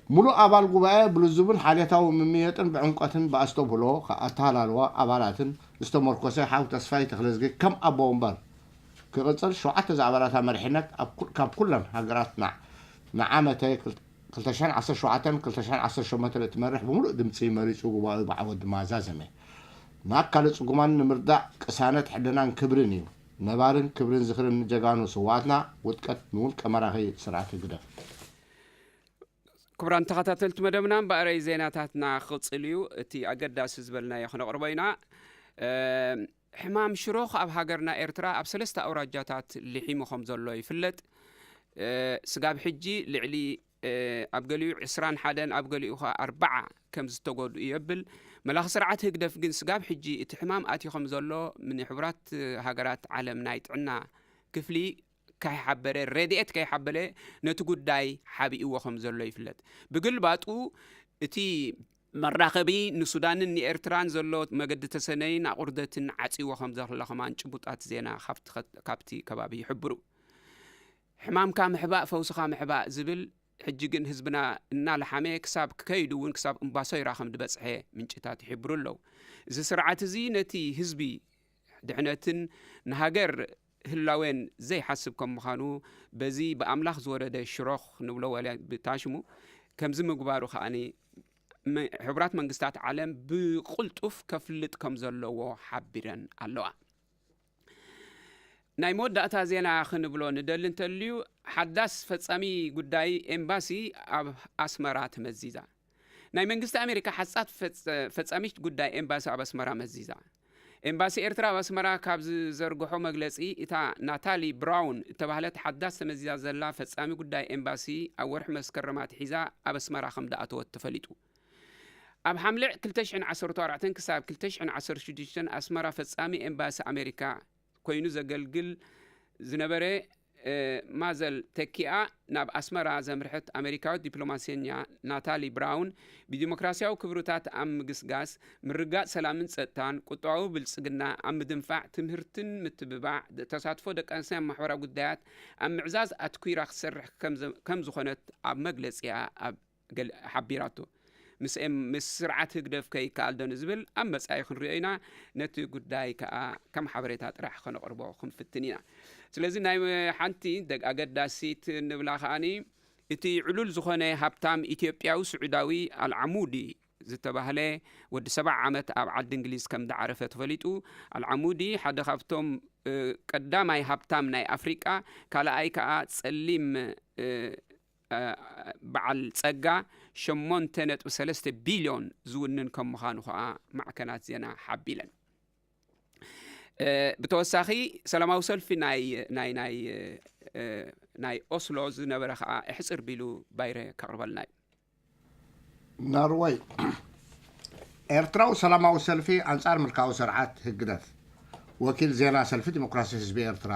ሙሉእ ኣባል ጉባኤ ብልዙብን ሓልዮታዊ ምምይጥን ብዕምቆትን ብኣስተብህሎ ኣተሃላልዋ ኣባላትን ዝተመርኮሰ ሓው ተስፋይ ተኽለዝጊ ከም ኣቦ ወንበር ክቕጽል፣ ሸውዓተ ዝኣባላታ መሪሕነት ኣብ ኩ-፣ ካብ ኩለን ሃገራት ንዓ-፣ ንዓመተ ክል-፣ ክልተ ሽሕን ዓሰርተ ሸውዓተን ክልተ ሽሕን ዓሰርተ ሸሞንተን እትመርሕ ብምሉእ ድምጺ መሪጹ ጉባኤኡ ብዓወት ድማ ዛዘመ። ንኣካለ ጽጉማን ንምርዳእ ቅሳነት ሕልናን ክብርን እዩ። ነባርን ክብርን ዝኽርን ንጀጋኑ ስውኣትና፣ ውድቀት ንውልቀ መራኺ ስርዓት ህግደፍ። ክቡራን ተኸታተልቲ መደብና፣ እምበኣረይ ዜናታትና ክቕጽል እዩ። እቲ ኣገዳሲ ዝበልናዮ ክነቕርቦ ኢና። እ፣ ሕማም ሽሮኽ ኣብ ሃገርና ኤርትራ ኣብ ሰለስተ ኣውራጃታት ልሒሙ ከም ዘሎ ይፍለጥ። እ፣ ስጋብ ሕጂ ልዕሊ፣ እ፣ ኣብ ገሊኡ ዕስራን ሓደን ኣብ ገሊኡ ኸኣ ኣርብዓ ከም ዝተጎድኡ የብል። መላኺ ስርዓት ህግደፍ ግን ስጋብ ሕጂ እቲ ሕማም ኣትዩ ከም ዘሎ ምን ሕቡራት ሃገራት ዓለም ናይ ጥዕና ክፍሊ ከይሓበረ፣ ረድኤት ከይሓበለ ነቲ ጉዳይ ሓቢእዎ ከም ዘሎ ይፍለጥ። ብግልባጡ እቲ መራኸቢ ንሱዳንን ንኤርትራን ዘሎ መገዲ ተሰነይን ኣቑርደትን ዓጽይዎ ከም ዘሎ ከማን ጭቡጣት ዜና ካብቲ ከ-፣ ካብቲ ከባቢ ይሕብሩ። ሕማምካ ምሕባእ፣ ፈውስኻ ምሕባእ ዝብል ሕጂ ግን ህዝብና እናለሓመ ክሳብ ከይዱ እውን ክሳብ እምባሶይራ ከም ዝበጽሐ ምንጭታት ይሕብሩ ኣለዉ። እዚ ስርዓት እዚ ነቲ ህዝቢ ድሕነትን ንሃገር ህላዌን ዘይሓስብ ከም ምዃኑ፣ በዚ ብኣምላኽ ዝወረደ ሽሮኽ ንብሎ ዋልያ ብታሽሙ ከምዚ ምግባሩ ከኣኒ መ-፣ ሕቡራት መንግስታት ዓለም ብቕልጡፍ ከፍልጥ ከም ዘለዎ ሓቢረን ኣለዋ። ናይ መወዳእታ ዜና ክንብሎ ንደሊ እንተልዩ፣ ሓዳስ ፈጻሚ ጉዳይ ኤምባሲ ኣብ ኣስመራ ተመዚዛ። ናይ መንግስቲ ኣሜሪካ ሓጻት ፈጸ-፣ ፈጻሚት ጉዳይ ኤምባሲ ኣብ ኣስመራ መዚዛ። ኤምባሲ ኤርትራ ኣብ ኣስመራ ካብ ዝዘርግሖ መግለጺ፣ እታ ናታሊ ብራውን እተባህለት ሓዳስ ተመዚዛ ዘላ ፈጻሚ ጉዳይ ኤምባሲ ኣብ ወርሒ መስከረም ኣትሒዛ ኣብ ኣስመራ ከም ዝኣተወት ተፈሊጡ። ኣብ ሓምለ ክልተ ሽሕን ዓሰርተ ኣርባዕተን ክሳብ ክልተ ሽሕን ዓሰርተ ሽዱሽተን ኣስመራ ፈጻሚ ኤምባሲ ኣሜሪካ ኮይኑ ዘገልግል ዝነበረ፣ እ፣ ማዘል ተኪኣ ናብ ኣስመራ ዘምርሐት ኣሜሪካዊት ዲፕሎማሰኛ ናታሊ ብራውን፣ ብዲሞክራሲያዊ ክብርታት ኣብ ምግስጋስ፣ ምርግጋጽ ሰላምን ጸጥታን፣ ቁጠባዊ ብልጽግና ኣብ ምድንፋዕ፣ ትምህርትን ምትብባዕ፣ ደ-፣ ተሳትፎ ደቂ ኣንስትዮ ኣብ ማሕበራዊ ጉዳያት ኣብ ምዕዛዝ ኣትኲራ ክትሰርሕ ከም ዘ-፣ ከም ዝኾነት ኣብ መግለጺኣ ኣብ ገል-፣ ሓቢራቶ። ምስ ኤም-፣ ምስ ስርዓት ህግደፍ ከይከኣል ዶ ንዝብል ኣብ መጻኢ ክንሪኦ ኢና። ነቲ ጉዳይ ከኣ ከም ሓበሬታ ጥራሕ ከነቕርቦ ክንፍትን ኢና። ስለዚ ናይ ሓንቲ ደግ-፣ ኣገዳሲት ንብላ ከኣኒ፣ እቲ ዕሉል ዝኾነ ሃብታም ኢትዮጵያዊ ስዑዳዊ ኣልዓሙዲ ዝተባህለ ወዲ ሰብዓ ዓመት ኣብ ዓዲ እንግሊዝ ከም ዝዓረፈ ተፈሊጡ። ኣልዓሙዲ ሓደ ካብቶም፣ እ፣ ቀዳማይ ሃብታም ናይ ኣፍሪቃ፣ ካልኣይ ከኣ ጸሊም፣ እ፣ እ፣ በዓል ጸጋ ሸሞንተ ነጥቢ ሰለስተ ቢልዮን ዝውንን ከም ምዃኑ ከኣ ማዕከናት ዜና ሓቢለን። እ፣ ብተወሳኺ ሰላማዊ ሰልፊ ናይ፣ ናይ፣ ናይ፣ እ፣ ናይ ኦስሎ ዝነበረ ከኣ እሕጽር ቢሉ ባይረ ከቕርበልና እዩ። ኖርወይ፣ ኤርትራዊ ሰላማዊ ሰልፊ ኣንጻር ምልካዊ ስርዓት ህግደፍ። ወኪል ዜና ሰልፊ ዲሞክራሲ ህዝቢ ኤርትራ፣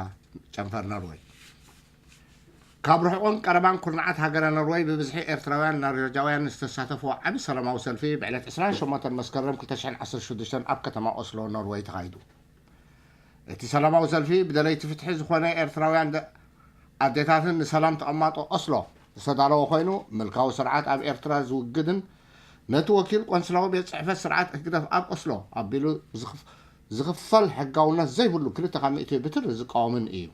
ጨንፈር ኖርወይ። ካብ ርሑቕን ቀረባን ኩርናዓት ሃገረ ኖርወይ ብብዝሒ ኤርትራውያን ኖርወጃውያን ዝተሳተፍዎ ዓቢ ሰላማዊ ሰልፊ ብዕለት ዕስራን ሸሞንተን መስከረም ክልተ ሽሕን ዓሰርተ ሽዱሽተን ኣብ ከተማ ኦስሎ ኖርወይ ተኻይዱ። እቲ ሰላማዊ ሰልፊ ብደለይቲ ፍትሒ ዝኾነ ኤርትራውያን ደ-፣ ኣዴታትን ንሰላም ተቐማጦ ኦስሎ ዝተዳለወ ኮይኑ፣ ምልካዊ ስርዓት ኣብ ኤርትራ ዝውግድን ነቲ ወኪል ቆንስላዊ ቤት ጽሕፈት ስርዓት ህግደፍ ኣብ ኦስሎ ኣቢሉ ዝኽፍ-፣ ዝኽፈል ሕጋውነት ዘይብሉ ክልተ ካብ ሚእቲ ብትሪ ዝቃወምን እዩ።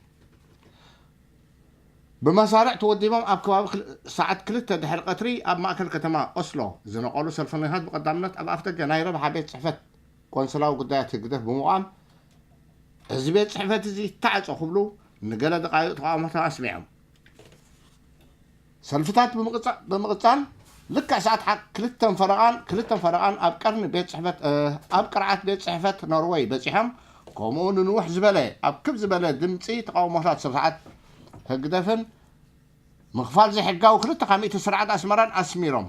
ብመሳርዕ ተወዲቦም ኣብ ከባቢ ክል-፣ ሰዓት ክልተ ድሕሪ ቀትሪ ኣብ ማእከል ከተማ ኦስሎ ዝነቐሉ ሰልፈኛታት ብቐዳምነት ኣብ ኣፍደገ ናይ ረብሓ ቤት ጽሕፈት ቆንስላዊ ጉዳያት ህግደፍ ብምቋም፣ "እዚ ቤት ጽሕፈት እዚ ይተዓጾ" ክብሉ ንገለ ደቓይቕ ተቓውሞታት ኣስሚዖም። ሰልፍታት ብምቕጻ-፣ ብምቕጻል፣ ልክዕ ሰዓት ሓ-፣ ክልተን ፈረቓን፣ ክልተን ፈረቓን ኣብ ቀርኒ ቤት ጽሕፈት፣ እ፣ ኣብ ቅርዓት ቤት ጽሕፈት ኖርወይ በጺሖም፣ ከምኡ ንንውሕ ዝበለ፣ ኣብ ክብ ዝበለ ድምጺ ተቓውሞታት ስርዓት ህግደፍን ምኽፋል ዘይሕጋዊ ክልተ ካብ ሚእቲ ስርዓት ኣስመራን ኣስሚሮም።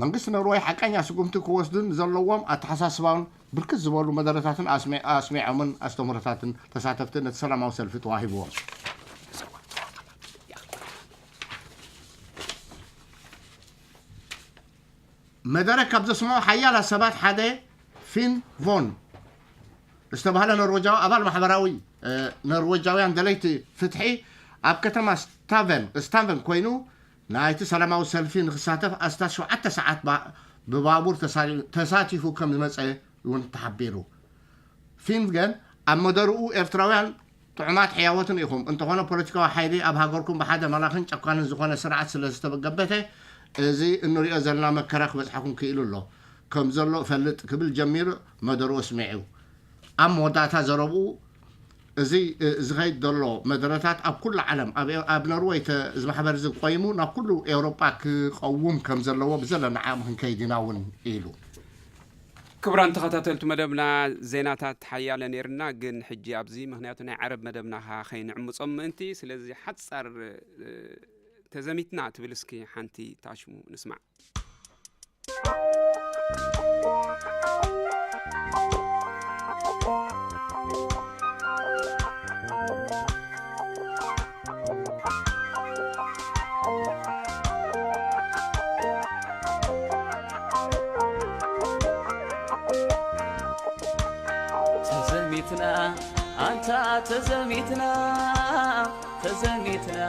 መንግስቲ ኖርወይ ሓቀኛ ስጉምቲ ክወስዱን ዘለዎም ኣተሓሳስባውን ብርክት ዝበሉ መደረታትን ኣስሚ-፣ ኣስሚዖምን ኣስተምህሮታትን ተሳተፍቲ ነቲ ሰላማዊ ሰልፊ ተዋሂብዎም። መደረ ካብ ዘስምዑ ሓያላት ሰባት ሓደ ፊን ቮን ዝተባህለ ኖርወጃዊ ኣባል ማሕበራዊ፣ እ፣ ኖርወጃውያን ደለይቲ ፍትሒ ኣብ ከተማ ስታቨን፣ ስታቨን ኮይኑ ናይቲ ሰላማዊ ሰልፊ ንክሳተፍ ኣስታት ሸውዓተ ሰዓት ባ-፣ ብባቡር ተሳሊ-፣ ተሳቲፉ ከም ዝመጸ እውን ተሓቢሩ። ፊን ግን ኣብ መደርኡ ኤርትራውያን ጥዑማት ሕያዎትን ኢኹም፣ እንተኾነ ፖለቲካዊ ሓይሊ ኣብ ሃገርኩም ብሓደ መላኽን ጨካንን ዝኾነ ስርዓት ስለ ዝተገበተ እዚ እንሪኦ ዘለና መከራ ክበጽሓኩም ክኢሉ ኣሎ፣ ከም ዘሎ እፈልጥ ክብል ጀሚሩ መደርኡ ኣስሚዑ። ኣብ መወዳእታ ዘረብኡ እዚ፣ እ፣ ዝኸይድ ዘሎ መደረታት ኣብ ኩሉ ዓለም፣ ኣብ፣ ኣብ ኖርወይ ተ-፣ እዚ ማሕበር እዚ ቆይሙ ናብ ኩሉ ኤውሮጳ ክቐውም ከም ዘለዎ ብዘለና ዓቕሚ ክንከይድ ኢና እውን ኢሉ። ክቡራን ተኸታተልቲ መደብና፣ ዜናታት ሓያለ ነይርና፣ ግን ሕጂ ኣብዚ፣ ምኽንያቱ ናይ ዓረብ መደብና ኸዓ ኸይንዕምጾም ምእንቲ፣ ስለዚ ሓጻር፣ እ፣ ተዘሚትና ትብል እስኪ ሓንቲ ታሽሙ ንስማዕ። ተዘሚትና ኣንታ ተዘሚትና ተዘሚትና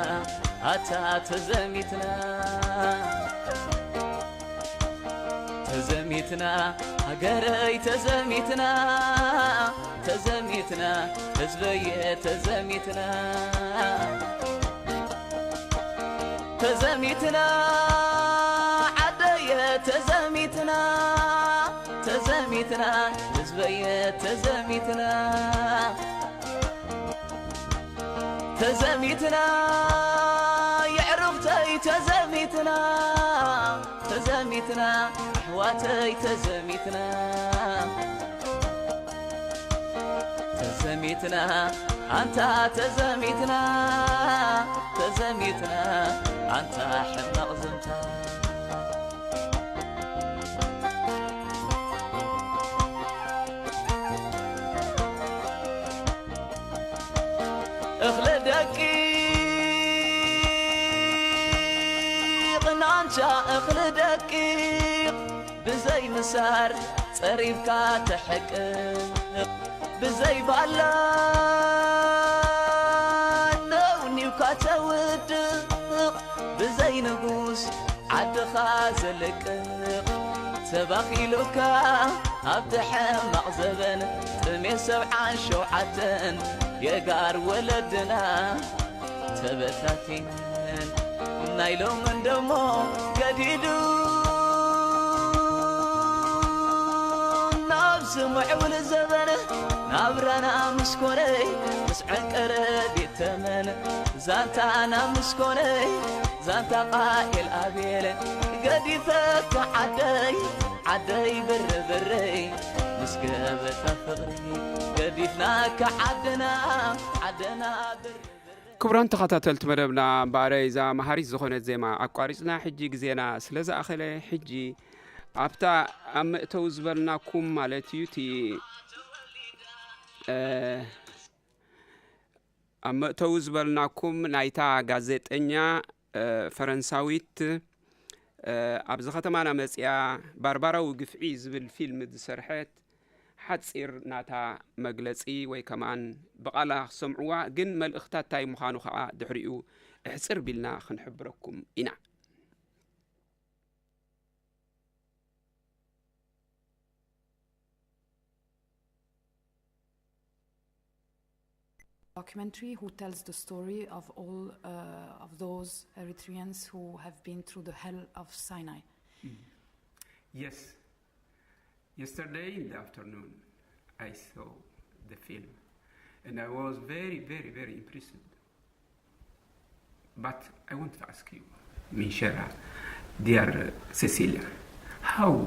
ኣታ ተዘሚትና ተዘሚትና ሃገረይ ተዘሚትና ተዘሚትና ህዝበየ ተዘሚትና ተዘሚትና ዓደየ ተዘሚትና ተዘሚትና ህዝበየ ተዘሚትና ተዘሚትና የዕሩኽተይ ተዘሚትና ተዘሚትና ኣሕዋተይ ተዘሚትና ተዘሚትና ኣንታ ተዘሚትና ተዘሚትና ኣንታ ሕማቕ ዝምታ እኽሊ ደቂቕ ናንቻ እኽሊ ደቂቕ ብዘይ ምሳር ጸሪብካ ተሕቅቕ ብዘይ ባላ ነውኒውካ ተውድቕ ብዘይ ንጉስ ዓድኻ ዘልቅቕ ተባኺሉካ ኣብቲ ሕማቕ ዘበን ጥሜት ሰብዓን ሸውዓተን የጋር ወለድና ተበታቲነን ናይ ሎምን ደሞ ገዲዱ ናብዚ ምዕቡል ዘበን ናብራና ምስ ኮነይ ምስ ዕንቀረ ቤት ተመን ዛንታና ምስ ኮነይ ዛንታ ቃኤል ኣቤል ገዲፈካ ዓደይ ዓደይ ብርብረይ ምስ ገበታ ፍቕሪ ገዲፍናካ ዓድና ዓድና ብርብረይ ክቡራን ተኸታተልቲ መደብና እምበኣረ እዛ መሃሪት ዝኾነት ዜማ ኣቋሪፅና ሕጂ ግዜና ስለ ዝኣኸለ ሕጂ ኣብታ ኣብ መእተዊ ዝበልናኩም ማለት እዩ እቲ እ፣ ኣብ መእተዊ ዝበልናኩም ናይታ ጋዜጠኛ እ፣ ፈረንሳዊት እ፣ ኣብዚ ከተማና መፅያ ባርባራዊ ግፍዒ ዝብል ፊልም ዝሰርሐት ሓፂር ናታ መግለፂ ወይ ከማን ብቓላ ክሰምዕዋ ግን መልእኽታ እንታይ ምዃኑ ከዓ ድሕሪኡ እሕፅር ቢልና ክንሕብረኩም ኢና። Documentary who tells the story of all uh, of those Eritreans who have been through the hell of Sinai. Yes. Yesterday in the afternoon, I saw the film and I was very, very, very impressed. But I want to ask you, Minshera, dear Cecilia, how,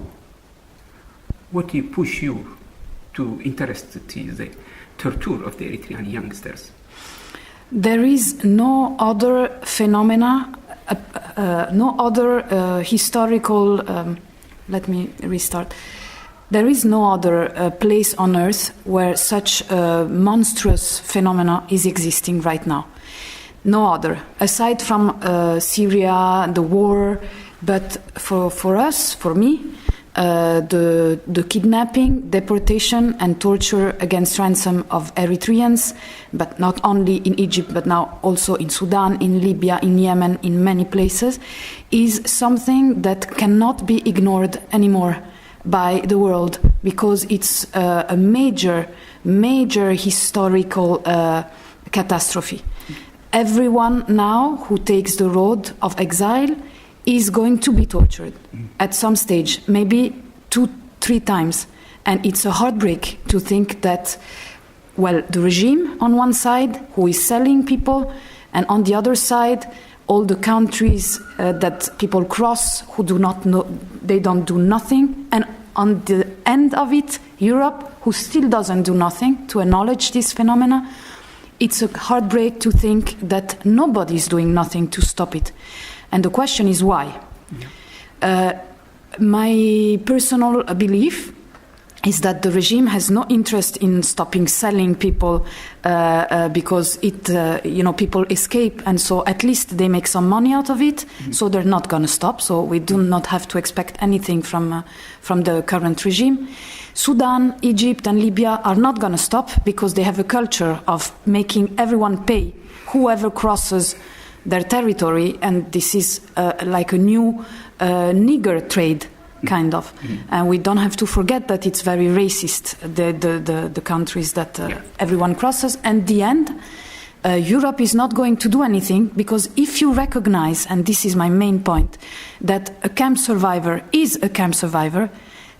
what you push you to interest to the torture of the Eritrean youngsters? There is no other phenomena, uh, uh, no other uh, historical. Um, let me restart. There is no other uh, place on earth where such a monstrous phenomena is existing right now. No other, aside from uh, Syria, the war, But for, for us, for me, uh, the, the kidnapping, deportation, and torture against ransom of Eritreans, but not only in Egypt, but now also in Sudan, in Libya, in Yemen, in many places, is something that cannot be ignored anymore by the world, because it's uh, a major, major historical uh, catastrophe. Everyone now who takes the road of exile is going to be tortured at some stage, maybe two, three times. And it's a heartbreak to think that, well, the regime on one side, who is selling people, and on the other side, all the countries uh, that people cross, who do not know, they don't do nothing. And on the end of it, Europe, who still doesn't do nothing to acknowledge this phenomena. It's a heartbreak to think that nobody is doing nothing to stop it. And the question is why? Uh, my personal belief is that the regime has no interest in stopping selling people uh, uh, because it, uh, you know, people escape, and so at least they make some money out of it. So they're not going to stop. So we do not have to expect anything from uh, from the current regime. Sudan, Egypt, and Libya are not going to stop because they have a culture of making everyone pay whoever crosses their territory, and this is uh, like a new uh, nigger trade, kind of. And we don't have to forget that it's very racist, the, the, the, the countries that uh, everyone crosses. And the end, uh, Europe is not going to do anything, because if you recognize, and this is my main point, that a camp survivor is a camp survivor,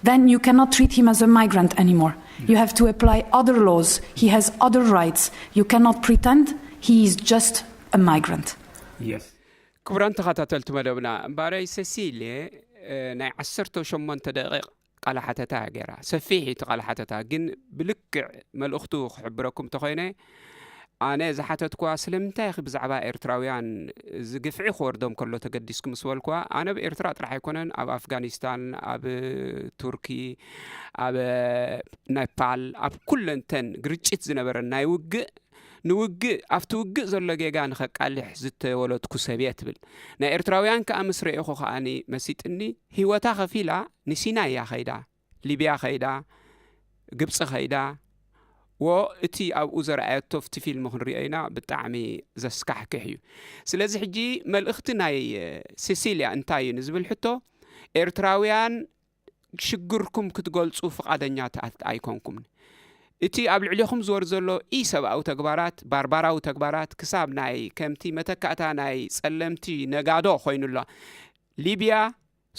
then you cannot treat him as a migrant anymore. You have to apply other laws. He has other rights. You cannot pretend he is just a migrant. Yes. ክቡራን ተኸታተልቲ መደብና፣ እምበኣረይ ሴሲልየ ናይ ዓሰርተ ሸሞንተ ደቂቕ ቃለ ሓተታ ገይራ። ሰፊሕ እዩ እቲ ቃለ ሓተታ፣ ግን ብልክዕ መልእኽቱ ክሕብረኩም እንተኾይነ፣ ኣነ ዝሓተትኳ ስለምንታይ ኢኺ ብዛዕባ ኤርትራውያን እዚ ግፍዒ ክወርዶም ከሎ ተገዲስኩ ምስ በልኳ፣ ኣነ ኣብ ኤርትራ ጥራሕ ኣይኮነን፣ ኣብ ኣፍጋኒስታን፣ ኣብ ቱርኪ፣ ኣብ ነፓል፣ ኣብ ኩለንተን ግርጭት ዝነበረን ናይ ውግእ ንውግእ ኣብቲ ውግእ ዘሎ ጌጋ ንኸቃልሕ ዝተወለድኩ ሰብ እየ ትብል። ናይ ኤርትራውያን ከኣ ምስ ረኤኹ ከኣኒ መሲጥኒ። ህይወታ ከፊላ ንሲናይ እያ ኸይዳ፣ ሊብያ ኸይዳ፣ ግብጺ ኸይዳ። ወ እቲ ኣብኡ ዘርኣየቶ ኣብቲ ፊልም ክንሪኦ ኢና፣ ብጣዕሚ ዘስካሕክሕ እዩ። ስለዚ ሕጂ መልእኽቲ ናይ ሴሲልያ እንታይ እዩ ንዝብል ሕቶ፣ ኤርትራውያን ሽግርኩም ክትገልጹ ፍቓደኛታት ኣይኮንኩምን። እቲ ኣብ ልዕሌኹም ዝወርድ ዘሎ ኢሰብኣዊ ተግባራት፣ ባርባራዊ ተግባራት ክሳብ ናይ ከምቲ መተካእታ ናይ ጸለምቲ ነጋዶ ኮይኑ ኣሎ። ሊብያ፣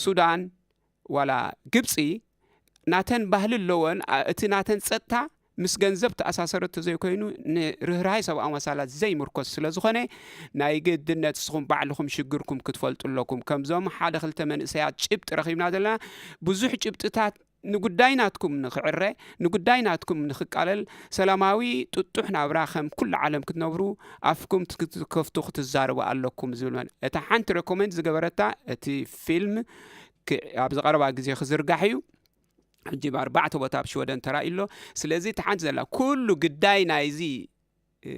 ሱዳን፣ ዋላ ግብጺ ናተን ባህሊ ኣለወን። ኣ- እቲ ናተን ጸጥታ ምስ ገንዘብ ተኣሳሰረ ተዘይኮይኑ ንርህራሄ ሰብኣዊ መሳላት ዘይምርኮስ ስለ ዝኾነ ናይ ግድነት ንስኹም ባዕልኹም ሽግርኩም ክትፈልጡ ኣለኩም። ከምዞም ሓደ ክልተ መንእሰያት ጭብጢ ረኺብና ዘለና ብዙሕ ጭብጥታት ንጉዳይ ናትኩም ንክዕረ፣ ንጉዳይ ናትኩም ንክቃለል፣ ሰላማዊ ጥጡሕ ናብራ ከም ኩሉ ዓለም ክትነብሩ ኣፍኩም ክትከፍቱ ክትዛረቡ ኣለኩም ዝብል መን እታ ሓንቲ ሬኮመንድ ዝገበረታ እቲ ፊልም ክ- ኣብዚ ቀረባ ግዜ ክዝርጋሕ እዩ። ሕጂ ብኣርባዕተ ቦታ ኣብ ሽወደን ተራእዩ ኣሎ። ስለዚ እቲ ሓንቲ ዘላ ኩሉ ግዳይ ናይዚ እ፣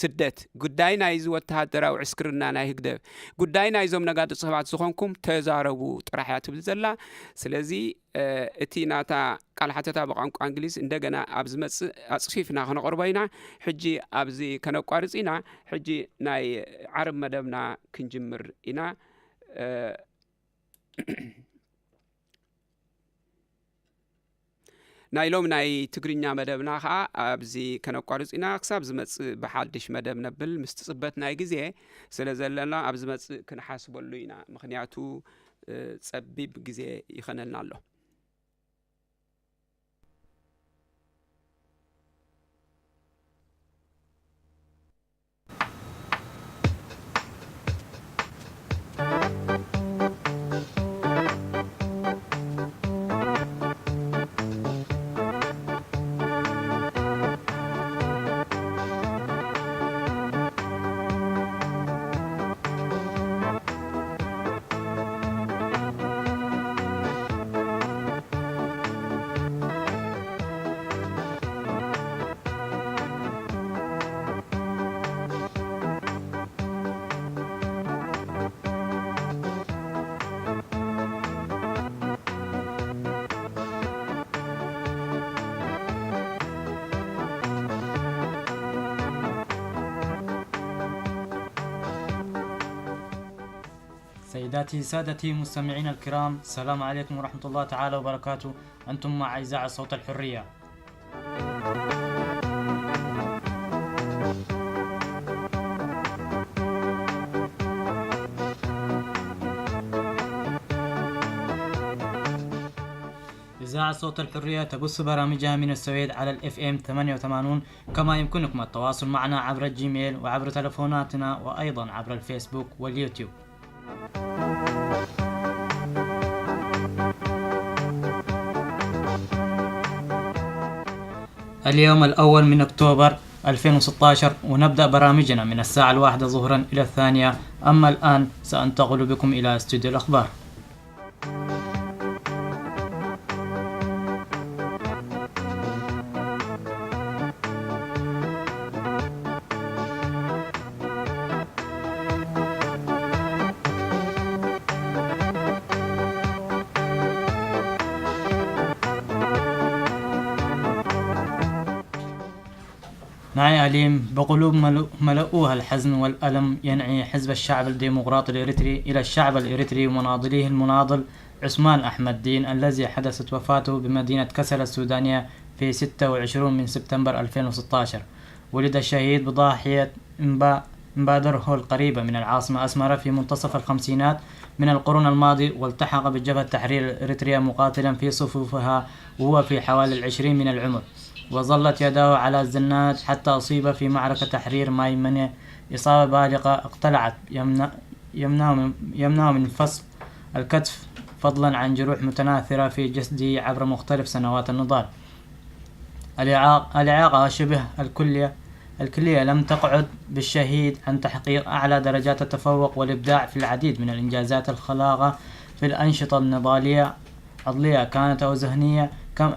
ስደት፣ ጉዳይ ናይዚ ወተሃደራዊ ዕስክርና ናይ ህግደፍ፣ ጉዳይ ናይዞም ነጋዶ ሰባት ዝኾንኩም ተዛረቡ ጥራሕ እያ ትብል ዘላ። ስለዚ እ፣ እቲ ናታ ቃል ሓተታ ብቋንቋ እንግሊዝ እንደገና ኣብ ዝመጽእ ኣጽፊፍና ከነቕርቦ ኢና። ሕጂ ኣብዚ ከነቋርጽ ኢና። ሕጂ ናይ ዓርብ መደብና ክንጅምር ኢና። እ፣ ናይ ሎም ናይ ትግርኛ መደብና ከዓ ኣብዚ ከነቋርጽ ኢና። ክሳብ ዝመጽእ ብሓድሽ መደብ ነብል ምስ ትጽበት ናይ ግዜ ስለ ዘለና ኣብ ዝመጽእ ክንሓስበሉ ኢና። ምኽንያቱ እ፣ ጸቢብ ግዜ ይኸነልና ኣሎ። سيداتي سادتي مستمعينا الكرام، السلام عليكم ورحمة الله تعالى وبركاته. أنتم مع إذاعة صوت الحرية. إذاعة صوت الحرية تبث برامجها من السويد على ال إف إم ثمانية وثمانين، كما يمكنكم التواصل معنا عبر الجيميل وعبر تلفوناتنا وأيضًا عبر الفيسبوك واليوتيوب. اليوم الأول من أكتوبر ألفين وستاشر، ونبدأ برامجنا من الساعة الواحدة ظهرا إلى الثانية. أما الآن سأنتقل بكم إلى استوديو الأخبار. معي أليم. بقلوب ملو-، ملؤوها الحزن والألم، ينعي حزب الشعب الديمقراطي الإريتري إلى الشعب الإريتري ومناضليه المناضل عثمان أحمد دين، الذي حدثت وفاته بمدينة كسلة السودانية في ستة وعشرين من سبتمبر ألفين وستاشر. ولد الشهيد بضاحية إمبا-، إمبادرهو القريبة من العاصمة أسمرة في منتصف الخمسينات من القرن الماضي، والتحق بجبهة تحرير إريتريا مقاتلًا في صفوفها وهو في حوالي العشرين من العمر، وظلت يداه على الزناد حتى أصيب في معركة تحرير مايمنة إصابة بالغة اقتلعت يمنع-، يمنعه من، يمنعه من فصل الكتف، فضلًا عن جروح متناثرة في جسده عبر مختلف سنوات النضال. الإعاق-، الإعاقة شبه الكلية، الكلية لم تقعد بالشهيد عن تحقيق أعلى درجات التفوق والإبداع في العديد من الإنجازات الخلاقة في الأنشطة النضالية، عضلية كانت أو ذهنية، كم-،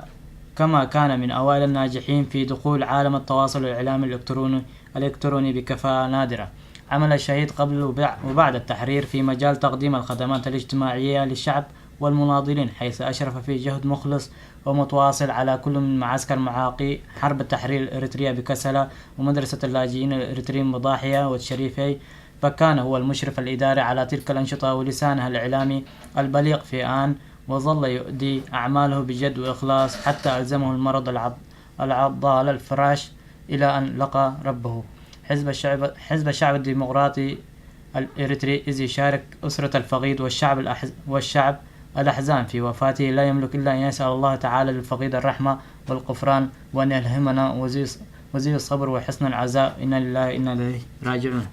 كما كان من أوائل الناجحين في دخول عالم التواصل الإعلامي الإلكتروني، الإلكتروني بكفاءة نادرة. عمل الشهيد قبل وبع-، وبعد التحرير في مجال تقديم الخدمات الاجتماعية للشعب والمناضلين، حيث أشرف في جهد مخلص ومتواصل على كل من معسكر معاقي حرب التحرير الإريترية بكسلة ومدرسة اللاجئين الإريتريين بضاحية والشريفي، فكان هو المشرف الإداري على تلك الأنشطة ولسانها الإعلامي البليغ في آن، وظل يؤدي أعماله بجد وإخلاص حتى ألزمه المرض العض-، العض على الفراش إلى أن لقى ربه. حزب الشعب، حزب الشعب الديمقراطي الإريتري، إذ يشارك أسرة الفقيد والشعب الأحز-، والشعب الأحزان في وفاته، لا يملك إلا أن يسأل الله تعالى للفقيد الرحمة والغفران، وأن يلهمنا وزي-، وزي الصبر وحسن العزاء. إنا لله إنا إليه راجعون.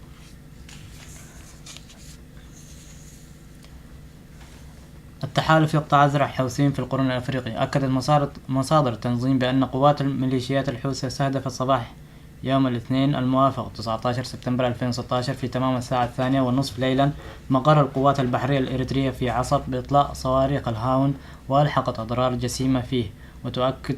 التحالف يقطع أذرع حوثيين في القرن الأفريقي. أكدت مصادر، مصادر التنظيم بأن قوات الميليشيات الحوثية استهدفت صباح يوم الاثنين الموافق تسعتاشر سبتمبر ألفين وستاشر في تمام الساعة الثانية والنصف ليلًا مقر القوات البحرية الإريترية في عصب بإطلاق صواريخ الهاون، وألحقت أضرار جسيمة فيه. وتؤكد،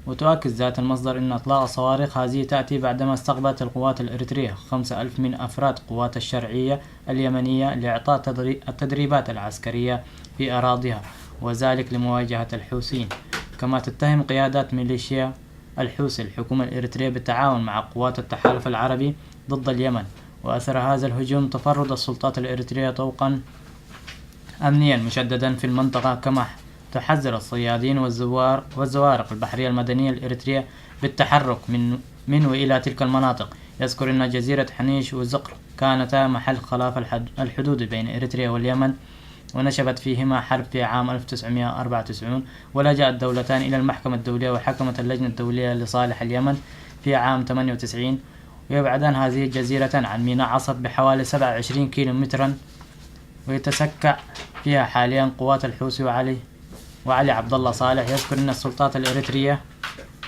وتؤكد ذات المصدر أن إطلاق الصواريخ هذه تأتي بعدما استقبلت القوات الإريترية خمسة ألف من أفراد قوات الشرعية اليمنية لإعطاء تدري-، التدريبات العسكرية في أراضيها، وذلك لمواجهة الحوثيين. كما تتهم قيادات ميليشيا الحوثي الحكومة الإريترية بالتعاون مع قوات التحالف العربي ضد اليمن. وأثر هذا الهجوم تفرد السلطات الإريترية طوقا أمنيا مشددا في المنطقة، كما تحذر الصيادين والزوار والزوارق البحرية المدنية الإريترية بالتحرك من، من وإلى تلك المناطق. يذكر أن جزيرة حنيش وزقر كانتا محل خلاف الحد-، الحدود بين إريتريا واليمن، ونشبت فيهما حرب في عام ألف وتسعمية وأربعة وتسعين، ولجأ الدولتان إلى المحكمة الدولية، وحكمت اللجنة الدولية لصالح اليمن في عام ثمانية وتسعين. ويبعدان هذه الجزيرتان عن ميناء عصب بحوالي سبعة وعشرين كيلومترا، ويتسكع فيها حاليا قوات الحوثي وعلي، وعلي عبد الله صالح. يذكر أن السلطات الإريترية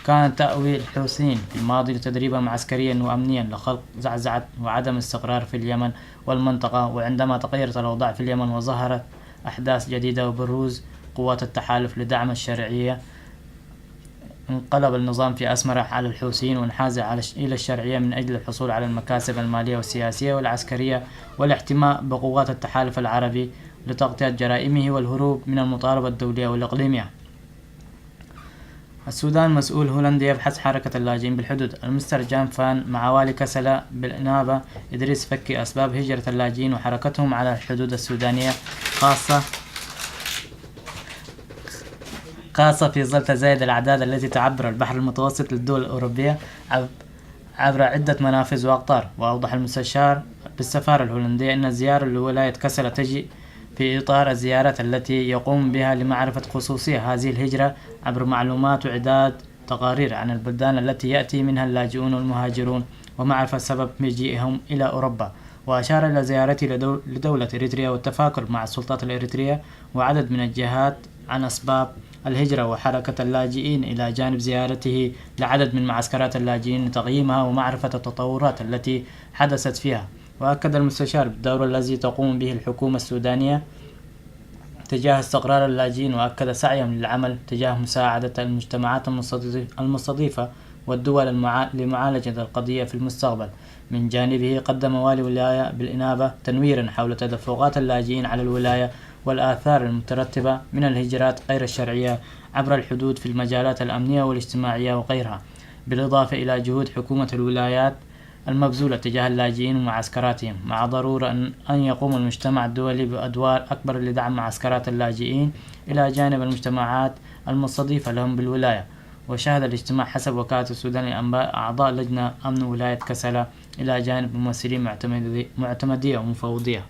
كانت تأوي الحوثيين في الماضي لتدريبا عسكريا وأمنيا لخلق زعزعة وعدم استقرار في اليمن والمنطقة، وعندما تغيرت الأوضاع في اليمن وظهرت أحداث جديدة وبروز قوات التحالف لدعم الشرعية، انقلب النظام في أسمرة على الحوثيين وانحاز على الش-، إلى الشرعية من أجل الحصول على المكاسب المالية والسياسية والعسكرية والاحتماء بقوات التحالف العربي لتغطية جرائمه والهروب من المطالبة الدولية والإقليمية. السودان: مسؤول هولندي يبحث حركة اللاجئين بالحدود. المستر جان فان مع والي كسلا بالإنابة إدريس فكي أسباب هجرة اللاجئين وحركتهم على الحدود السودانية، خاصة خاصة في ظل تزايد الأعداد التي تعبر البحر المتوسط للدول الأوروبية عب-، عبر عدة منافذ وأقطار. وأوضح المستشار بالسفارة الهولندية أن الزيارة لولاية كسلا تجي في إطار الزيارات التي يقوم بها لمعرفة خصوصية هذه الهجرة عبر معلومات وإعداد تقارير عن البلدان التي يأتي منها اللاجئون والمهاجرون ومعرفة سبب مجيئهم إلى أوروبا. وأشار إلى زيارته لدو-، لدولة إريتريا والتفاكر مع السلطات الإريترية وعدد من الجهات عن أسباب الهجرة وحركة اللاجئين، إلى جانب زيارته لعدد من معسكرات اللاجئين لتقييمها ومعرفة التطورات التي حدثت فيها. وأكد المستشار بالدور الذي تقوم به الحكومة السودانية تجاه استقرار اللاجئين، وأكد سعيهم للعمل تجاه مساعدة المجتمعات المستضيف-، المستضيفة والدول المعا-، لمعالجة القضية في المستقبل. من جانبه، قدم والي ولاية بالإنابة تنويرا حول تدفقات اللاجئين على الولاية والآثار المترتبة من الهجرات غير الشرعية عبر الحدود في المجالات الأمنية والاجتماعية وغيرها، بالإضافة إلى جهود حكومة الولايات المبذولة تجاه اللاجئين ومعسكراتهم، مع ضرورة أن، أن يقوم المجتمع الدولي بأدوار أكبر لدعم معسكرات اللاجئين إلى جانب المجتمعات المستضيفة لهم بالولاية. وشهد الاجتماع حسب وكالة السودان للأنباء أعضاء لجنة أمن ولاية كسلا إلى جانب ممثلين معتمدي-، معتمدية ومفوضية.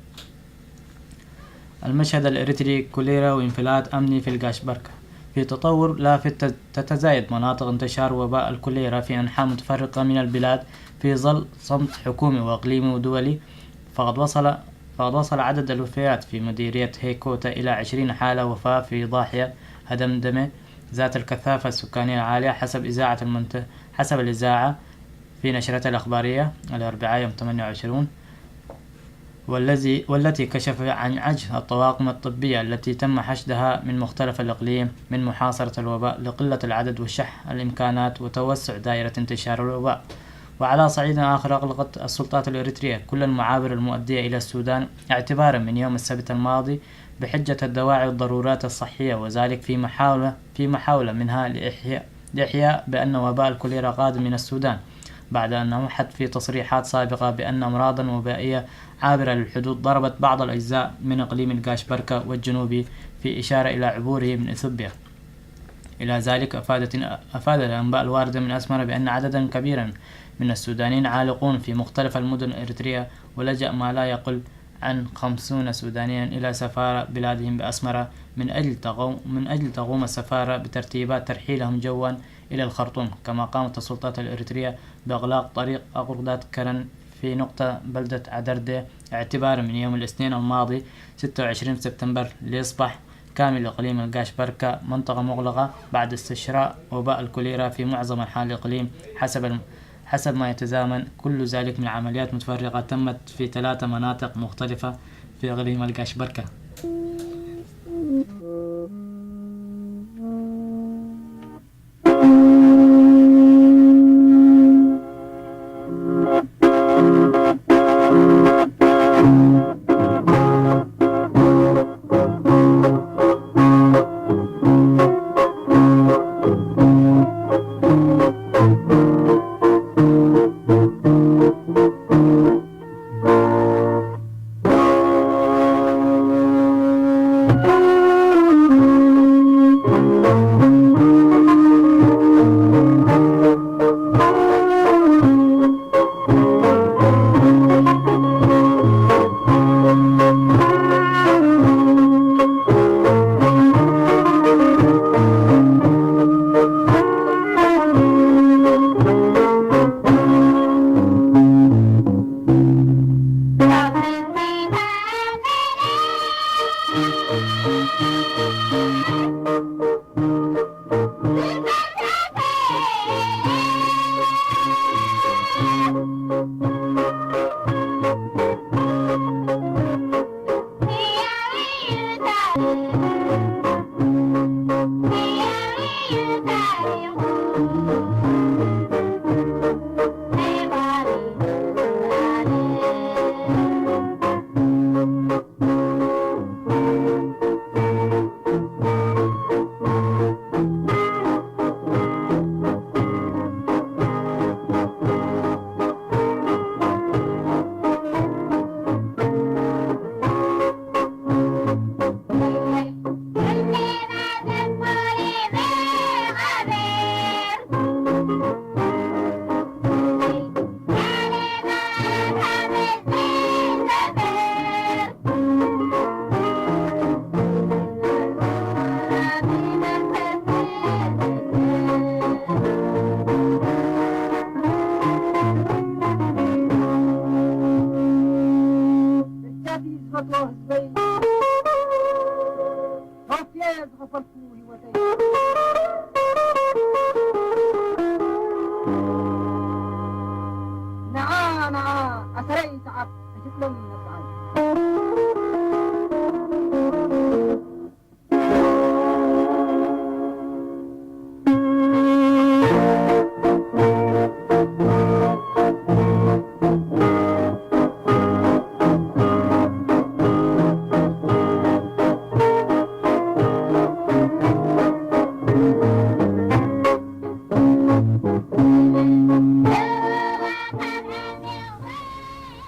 المشهد الإريتري: كوليرا وانفلات أمني في القاش بركة. في تطور لافت، تت-، تتزايد مناطق انتشار وباء الكوليرا في أنحاء متفرقة من البلاد في ظل صمت حكومي وإقليمي ودولي. فقد وصل، فقد وصل عدد الوفيات في مديرية هيكوتا إلى عشرين حالة وفاة في ضاحية هدمدمة ذات الكثافة السكانية العالية، حسب إذاعة المنت-، حسب الإذاعة في نشرتها الأخبارية الأربعاء يوم ثمانية وعشرين، والذي، والتي كشف عن عجز الطواقم الطبية التي تم حشدها من مختلف الإقليم من محاصرة الوباء لقلة العدد وشح الإمكانات وتوسع دائرة انتشار الوباء. وعلى صعيد آخر، أغلقت السلطات الإريترية كل المعابر المؤدية إلى السودان اعتبارا من يوم السبت الماضي بحجة الدواعي والضرورات الصحية، وذلك في محاولة، في محاولة منها لإحياء، لإحياء بأن وباء الكوليرا قادم من السودان، بعد أن أوحت في تصريحات سابقة بأن أمراضا وبائية عابرة للحدود ضربت بعض الأجزاء من إقليم القاش بركة والجنوبي، في إشارة إلى عبوره من إثيوبيا. إلى ذلك، أفادت، أفاد الأنباء الواردة من أسمرة بأن عددا كبيرا من السودانيين عالقون في مختلف المدن الإريترية، ولجأ ما لا يقل عن خمسون سودانيا إلى سفارة بلادهم بأسمرة من أجل تقو-، من أجل تقوم السفارة بترتيبات ترحيلهم جوا إلى الخرطوم. كما قامت السلطات الإريترية بإغلاق طريق أقردات كرن في نقطة بلدة عدردة اعتبارا من يوم الاثنين الماضي ستة وعشرين سبتمبر ليصبح كامل إقليم القاش بركة منطقة مغلقة بعد استشراء وباء الكوليرا في معظم أنحاء الإقليم، حسب الم-، حسب ما يتزامن كل ذلك من عمليات متفرقة تمت في ثلاثة مناطق مختلفة في إقليم القاش بركة.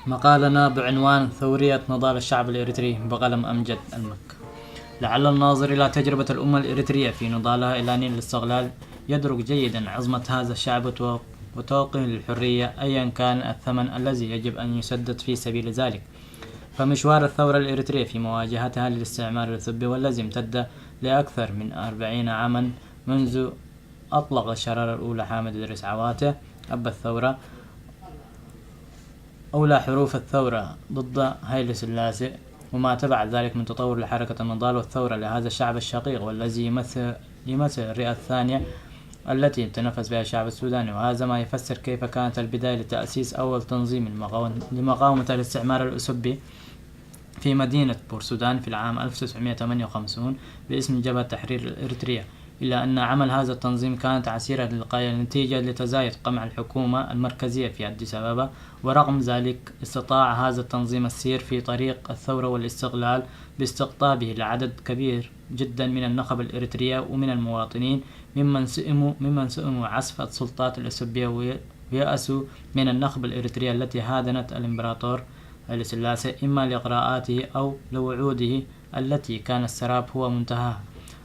مقالنا بعنوان ثورية نضال الشعب الإريتري بقلم أمجد المك. لعل الناظر إلى تجربة الأمة الإريترية في نضالها إلى نيل الاستقلال يدرك جيدا عظمة هذا الشعب وتو-، وتوقه للحرية أيا كان الثمن الذي يجب أن يسدد في سبيل ذلك. فمشوار الثورة الإريترية في مواجهتها للاستعمار الأثيوبي والذي امتد لأكثر من أربعين عاما منذ أطلق الشرارة الأولى حامد إدريس عواتة أب الثورة أولى حروف الثورة ضد هايلي سلاسي، وما تبع ذلك من تطور لحركة النضال والثورة لهذا الشعب الشقيق والذي يمثل، يمثل الرئة الثانية التي يتنفس بها الشعب السوداني. وهذا ما يفسر كيف كانت البداية لتأسيس أول تنظيم المقاوم-، لمقاومة الاستعمار الأسبي في مدينة بورسودان في العام ألف وتسعمية وتمانية وخمسين باسم جبهة تحرير إريتريا، إلا أن عمل هذا التنظيم كانت عسيرة للغاية نتيجة لتزايد قمع الحكومة المركزية في أديس أبابا. ورغم ذلك، استطاع هذا التنظيم السير في طريق الثورة والاستقلال باستقطابه لعدد كبير جدا من النخب الإريترية ومن المواطنين ممن سئموا، ممن سئموا عسف السلطات الأسبية وي-، ويأسوا من النخب الإريترية التي هادنت الإمبراطور هايلي سلاسي إما لإغراءاته أو لوعوده التي كان السراب هو منتهاها.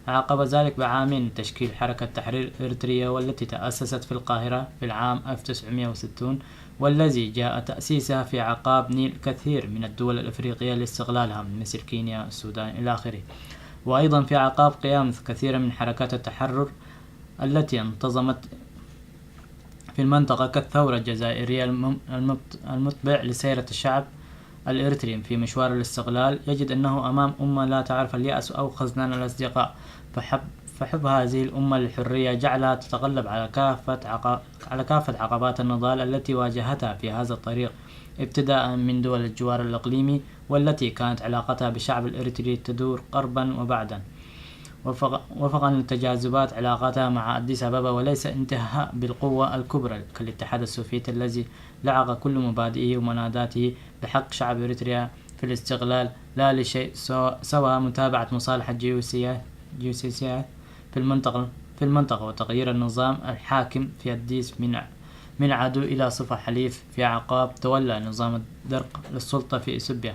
عقب ذلك بعامين تشكيل حركة تحرير إريتريا، والتي تأسست في القاهرة في العام ألف وتسعمية وستين، والذي جاء تأسيسها في عقاب نيل كثير من الدول الإفريقية لاستقلالها، مثل كينيا، السودان، إلى آخره. وأيضا في عقاب قيام كثيرة من حركات التحرر التي انتظمت في المنطقة كالثورة الجزائرية. الم-، المت-، المتبع لسيرة الشعب الإريتري في مشوار الاستقلال يجد أنه أمام أمة لا تعرف اليأس أو خذلان الأصدقاء، فحب، فحب هذه الأمة للحرية جعلها تتغلب على كافة عق-، على كافة عقبات النضال التي واجهتها في هذا الطريق، ابتداء من دول الجوار الإقليمي، والتي كانت علاقتها بالشعب الإريتري تدور قربا وبعدا. وفق-، وفقا للتجاذبات علاقتها مع أديس أبابا، وليس انتهاء بالقوة الكبرى كالاتحاد السوفيتي الذي لعق كل مبادئه ومناداته بحق شعب إريتريا في الاستقلال لا لشيء سوى، سوى متابعة مصالح الجيوسية-، جيوسيسية في المنطقة، في المنطقة وتغيير النظام الحاكم في أديس من، من عدو إلى صفة حليف في عقاب تولى نظام الدرق للسلطة في إثيوبيا.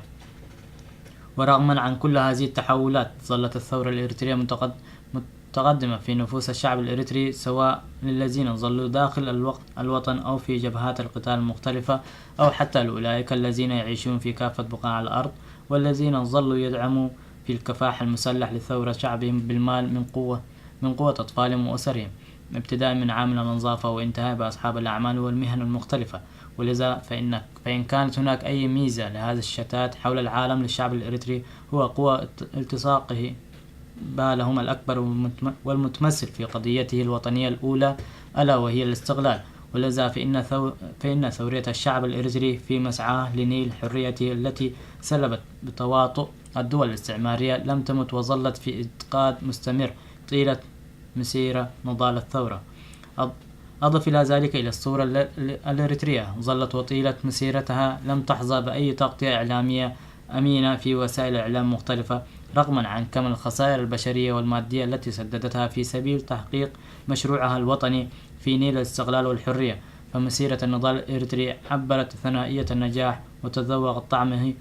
ورغما عن كل هذه التحولات، ظلت الثورة الإريترية متقد-، متقدمة في نفوس الشعب الإريتري، سواء للذين ظلوا داخل الوق-، الوطن أو في جبهات القتال المختلفة، أو حتى لأولئك الذين يعيشون في كافة بقاع الأرض، والذين ظلوا يدعموا في الكفاح المسلح لثورة شعبهم بالمال من قوة، من قوة أطفالهم وأسرهم، ابتداء من عامل النظافة وانتهاء بأصحاب الأعمال والمهن المختلفة. ولذا فإن، فإن كانت هناك أي ميزة لهذا الشتات حول العالم للشعب الإريتري، هو قوة الت-، التصاقه بالهم الأكبر والمتم-، والمتمثل في قضيته الوطنية الأولى، ألا وهي الاستقلال. ولذا فإن ثو-، فإن ثورية الشعب الإريتري في مسعاه لنيل حريته التي سلبت بتواطؤ الدول الاستعمارية لم تمت وظلت في اعتقاد مستمر طيلة مسيرة نضال الثورة. أض-، أضف إلى ذلك إلى الثورة ال-، ال-، الإريترية ظلت وطيلة مسيرتها لم تحظى بأي تغطية إعلامية أمينة في وسائل إعلام مختلفة، رغما عن كم الخسائر البشرية والمادية التي سددتها في سبيل تحقيق مشروعها الوطني في نيل الاستقلال والحرية. فمسيرة النضال الإريتري عبرت ثنائية النجاح وتذوق طعمه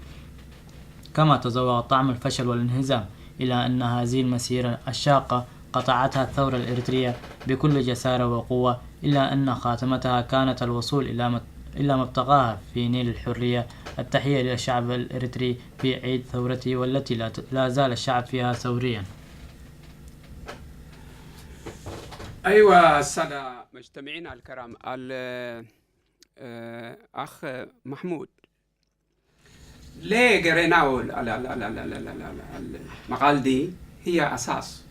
كما تذوق طعم الفشل والانهزام، إلا أن هذه المسيرة الشاقة قطعتها الثورة الإريترية بكل جسارة وقوة، إلا أن خاتمتها كانت الوصول إلى مت-، إلى ما ابتغاها في نيل الحرية. التحية للشعب الإريتري في عيد ثورته، والتي لا ت-، لا زال الشعب فيها ثوريا. أيوة، السادة مجتمعينا الكرام، ال-، آه، أخ محمود، ليه قريناه ال-، ال-، ال-، ال-، ال-، ال-، ال-، ال-، ال-، المقال دي؟ هي أساس،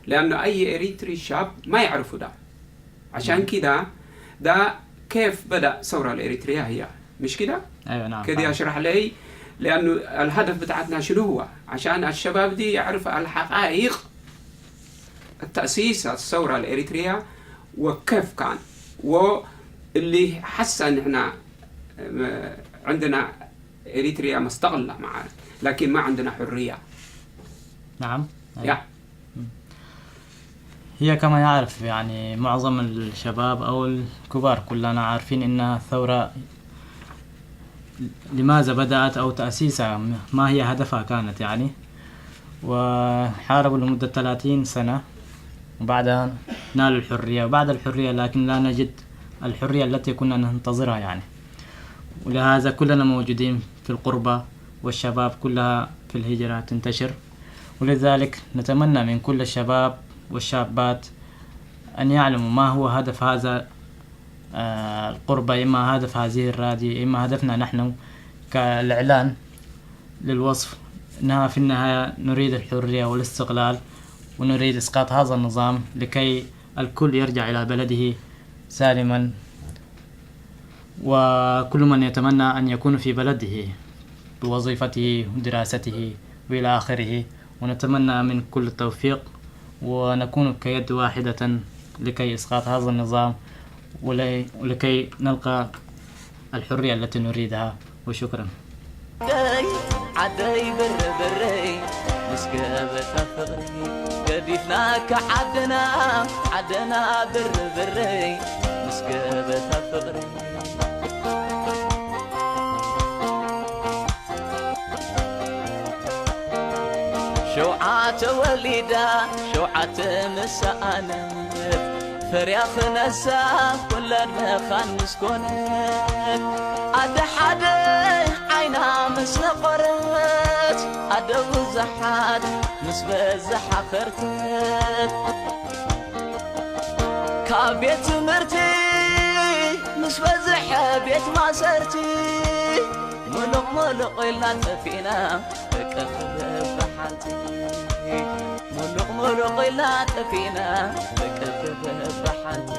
لأنه أي إريتري شاب ما يعرفه ده. عشان كده، ده كيف بدأ ثورة الإريترية هي، مش كده؟ أيوة، نعم، كده فاهم. أشرح لي، لأنه الهدف بتاعتنا شنو هو؟ عشان الشباب دي يعرف الحقائق، التأسيس الثورة الإريترية، وكيف كان، واللي حس إن إحنا، آه، عندنا إريتريا مستقلة معانا، لكن ما عندنا حرية. نعم. أيوة. يا هي كما يعرف، يعني، معظم الشباب أو الكبار كلنا عارفين إنها ثورة لماذا بدأت أو تأسيسها، ما هي هدفها كانت يعني؟ وحاربوا لمدة ثلاثين سنة، وبعدها نالوا الحرية، وبعد الحرية لكن لا نجد الحرية التي كنا ننتظرها يعني. ولهذا كلنا موجودين في القربة، والشباب كلها في الهجرة تنتشر. ولذلك نتمنى من كل الشباب والشابات أن يعلموا ما هو هدف هذا، آه، القربة، إما هدف هذه الراديو، إما هدفنا نحن كالإعلان للوصف، إنها في النهاية نريد الحرية والاستقلال، ونريد إسقاط هذا النظام لكي الكل يرجع إلى بلده سالما، وكل من يتمنى أن يكون في بلده بوظيفته ودراسته وإلى آخره. ونتمنى من كل التوفيق، ونكون كيد واحدة لكي إسقاط هذا النظام، ولي-، ولكي نلقى الحرية التي نريدها. وشكرا. ዓደይ ዓደይ ብርብረይ ምስ ገበታ ፍቕሪ ገዲፍናካ ዓድና ዓድና ብርብረይ ምስ ገበታ ፍቕሪ ሸውዓተ ወሊዳ ሸውዓተ ምስ ሰኣነት ፈርያ ክነሳ ኩለን መኻን ምስ ኮነት ኣደ ሓደ ዓይና ምስ ነቖረት ኣደ ብዙሓት ምስ በዝሓ ኸርተት ካብ ቤት ትምህርቲ ምስ በዝሐ ቤት ማሰርቲ ሙሉቕ ሙሉቕ ኢልና ጠፊእና ደቂ ክልተ ሓንቲ ሙሉቕ ሙሉቕ ኢልና ጠፊእና ደቂ ክልተ ሓንቲ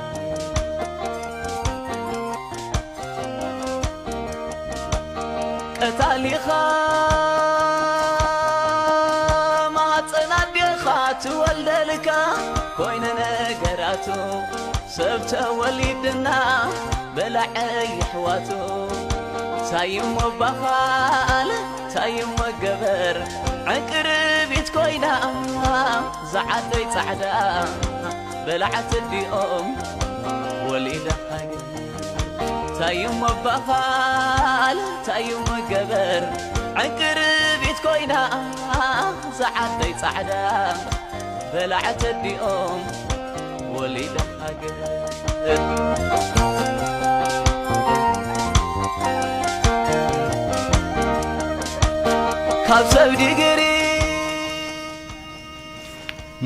ቀታሊኻ ማፀና ዴኻ ትወልደልካ ኮይነ ነገራቱ ሰብ ተወሊድና በላዐ ይሕዋቱ ታይሞ ባኻል ታይሞ ገበር ዕንቅርቢት ኮይና ዝዓደይ ጻዕዳ በላዕቲ ዲኦም ወሊዳ ሃገር ታይሞ ባኻል ታይሞ ገበር ዕንቅርቢት ኮይና ዝዓደይ ጻዕዳ በላዕቲ ዲኦም ወሊዳ ሃገር ካብ ሰብ ዲግሪ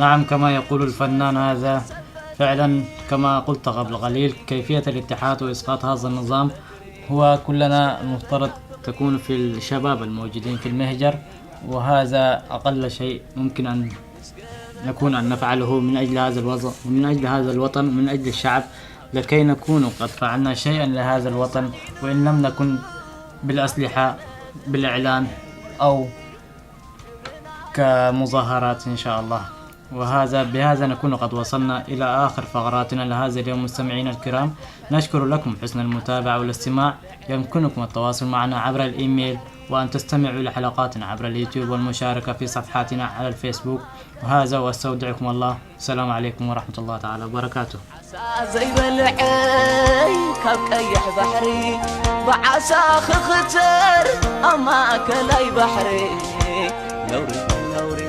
نعم، كما يقول الفنان هذا، فعلا كما قلت قبل قليل، كيفية الاتحاد وإسقاط هذا النظام هو كلنا المفترض تكون في الشباب الموجودين في المهجر، وهذا أقل شيء ممكن أن نكون أن نفعله من أجل هذا الوضع، من أجل هذا الوطن، من أجل الشعب، لكي نكون قد فعلنا شيئا لهذا الوطن، وإن لم نكن بالأسلحة، بالإعلان، أو كمظاهرات إن شاء الله. وهذا، بهذا نكون قد وصلنا إلى آخر فقراتنا لهذا اليوم. مستمعينا الكرام، نشكر لكم حسن المتابعة والاستماع. يمكنكم التواصل معنا عبر الإيميل، وأن تستمعوا إلى حلقاتنا عبر اليوتيوب والمشاركة في صفحاتنا على الفيسبوك. وهذا، وأستودعكم الله. السلام عليكم ورحمة الله تعالى وبركاته. ዓሳ ዘይበልዐ ካብ ቀይሕ ባሕሪ ብዓሳ ክኽተር ኣብ ማእከላይ ባሕሪ ነውሪ ነውሪ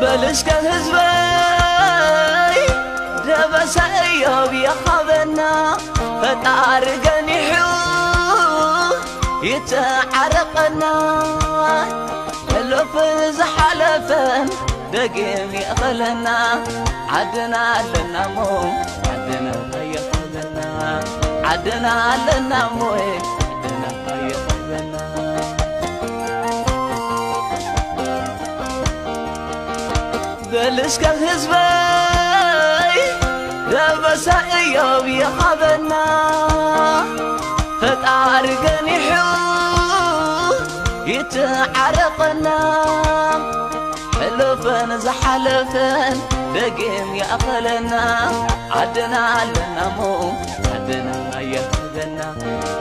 በል እስከ ህዝበይ ደበሳ እዮብ የኻበና ፈጣሪ ገኒሑ ይተዓረቐና ሕሉፍን ዝሓለፈን ደጊም ይእኸለና ዓድና ኣለና እሞ ዓድና ኣይኸለና ዓድና ኣለና እሞ ዓድና ኣይኸለና በል እስከ ህዝበይ ደበሳ እዮብ ይኻበና ፈጣሪ ገኒሑ ይተዓረቐና ሕሉፍን ዝሓለፈን ደጊም ይኣኸለና ዓድና ኣለና እሞ ዓድና ኣይኽበና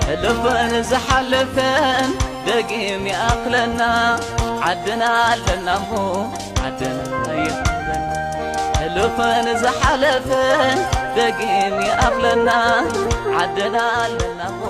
ሕሉፍን ዝሓለፈን ደጊም ይኣኽለና ዓድና ኣለና እሞ ዓድና ኣይኽበና ልፈን ዝሓለፈ ደጊም ይኣኽለና ዓድና ኣለና እሞ።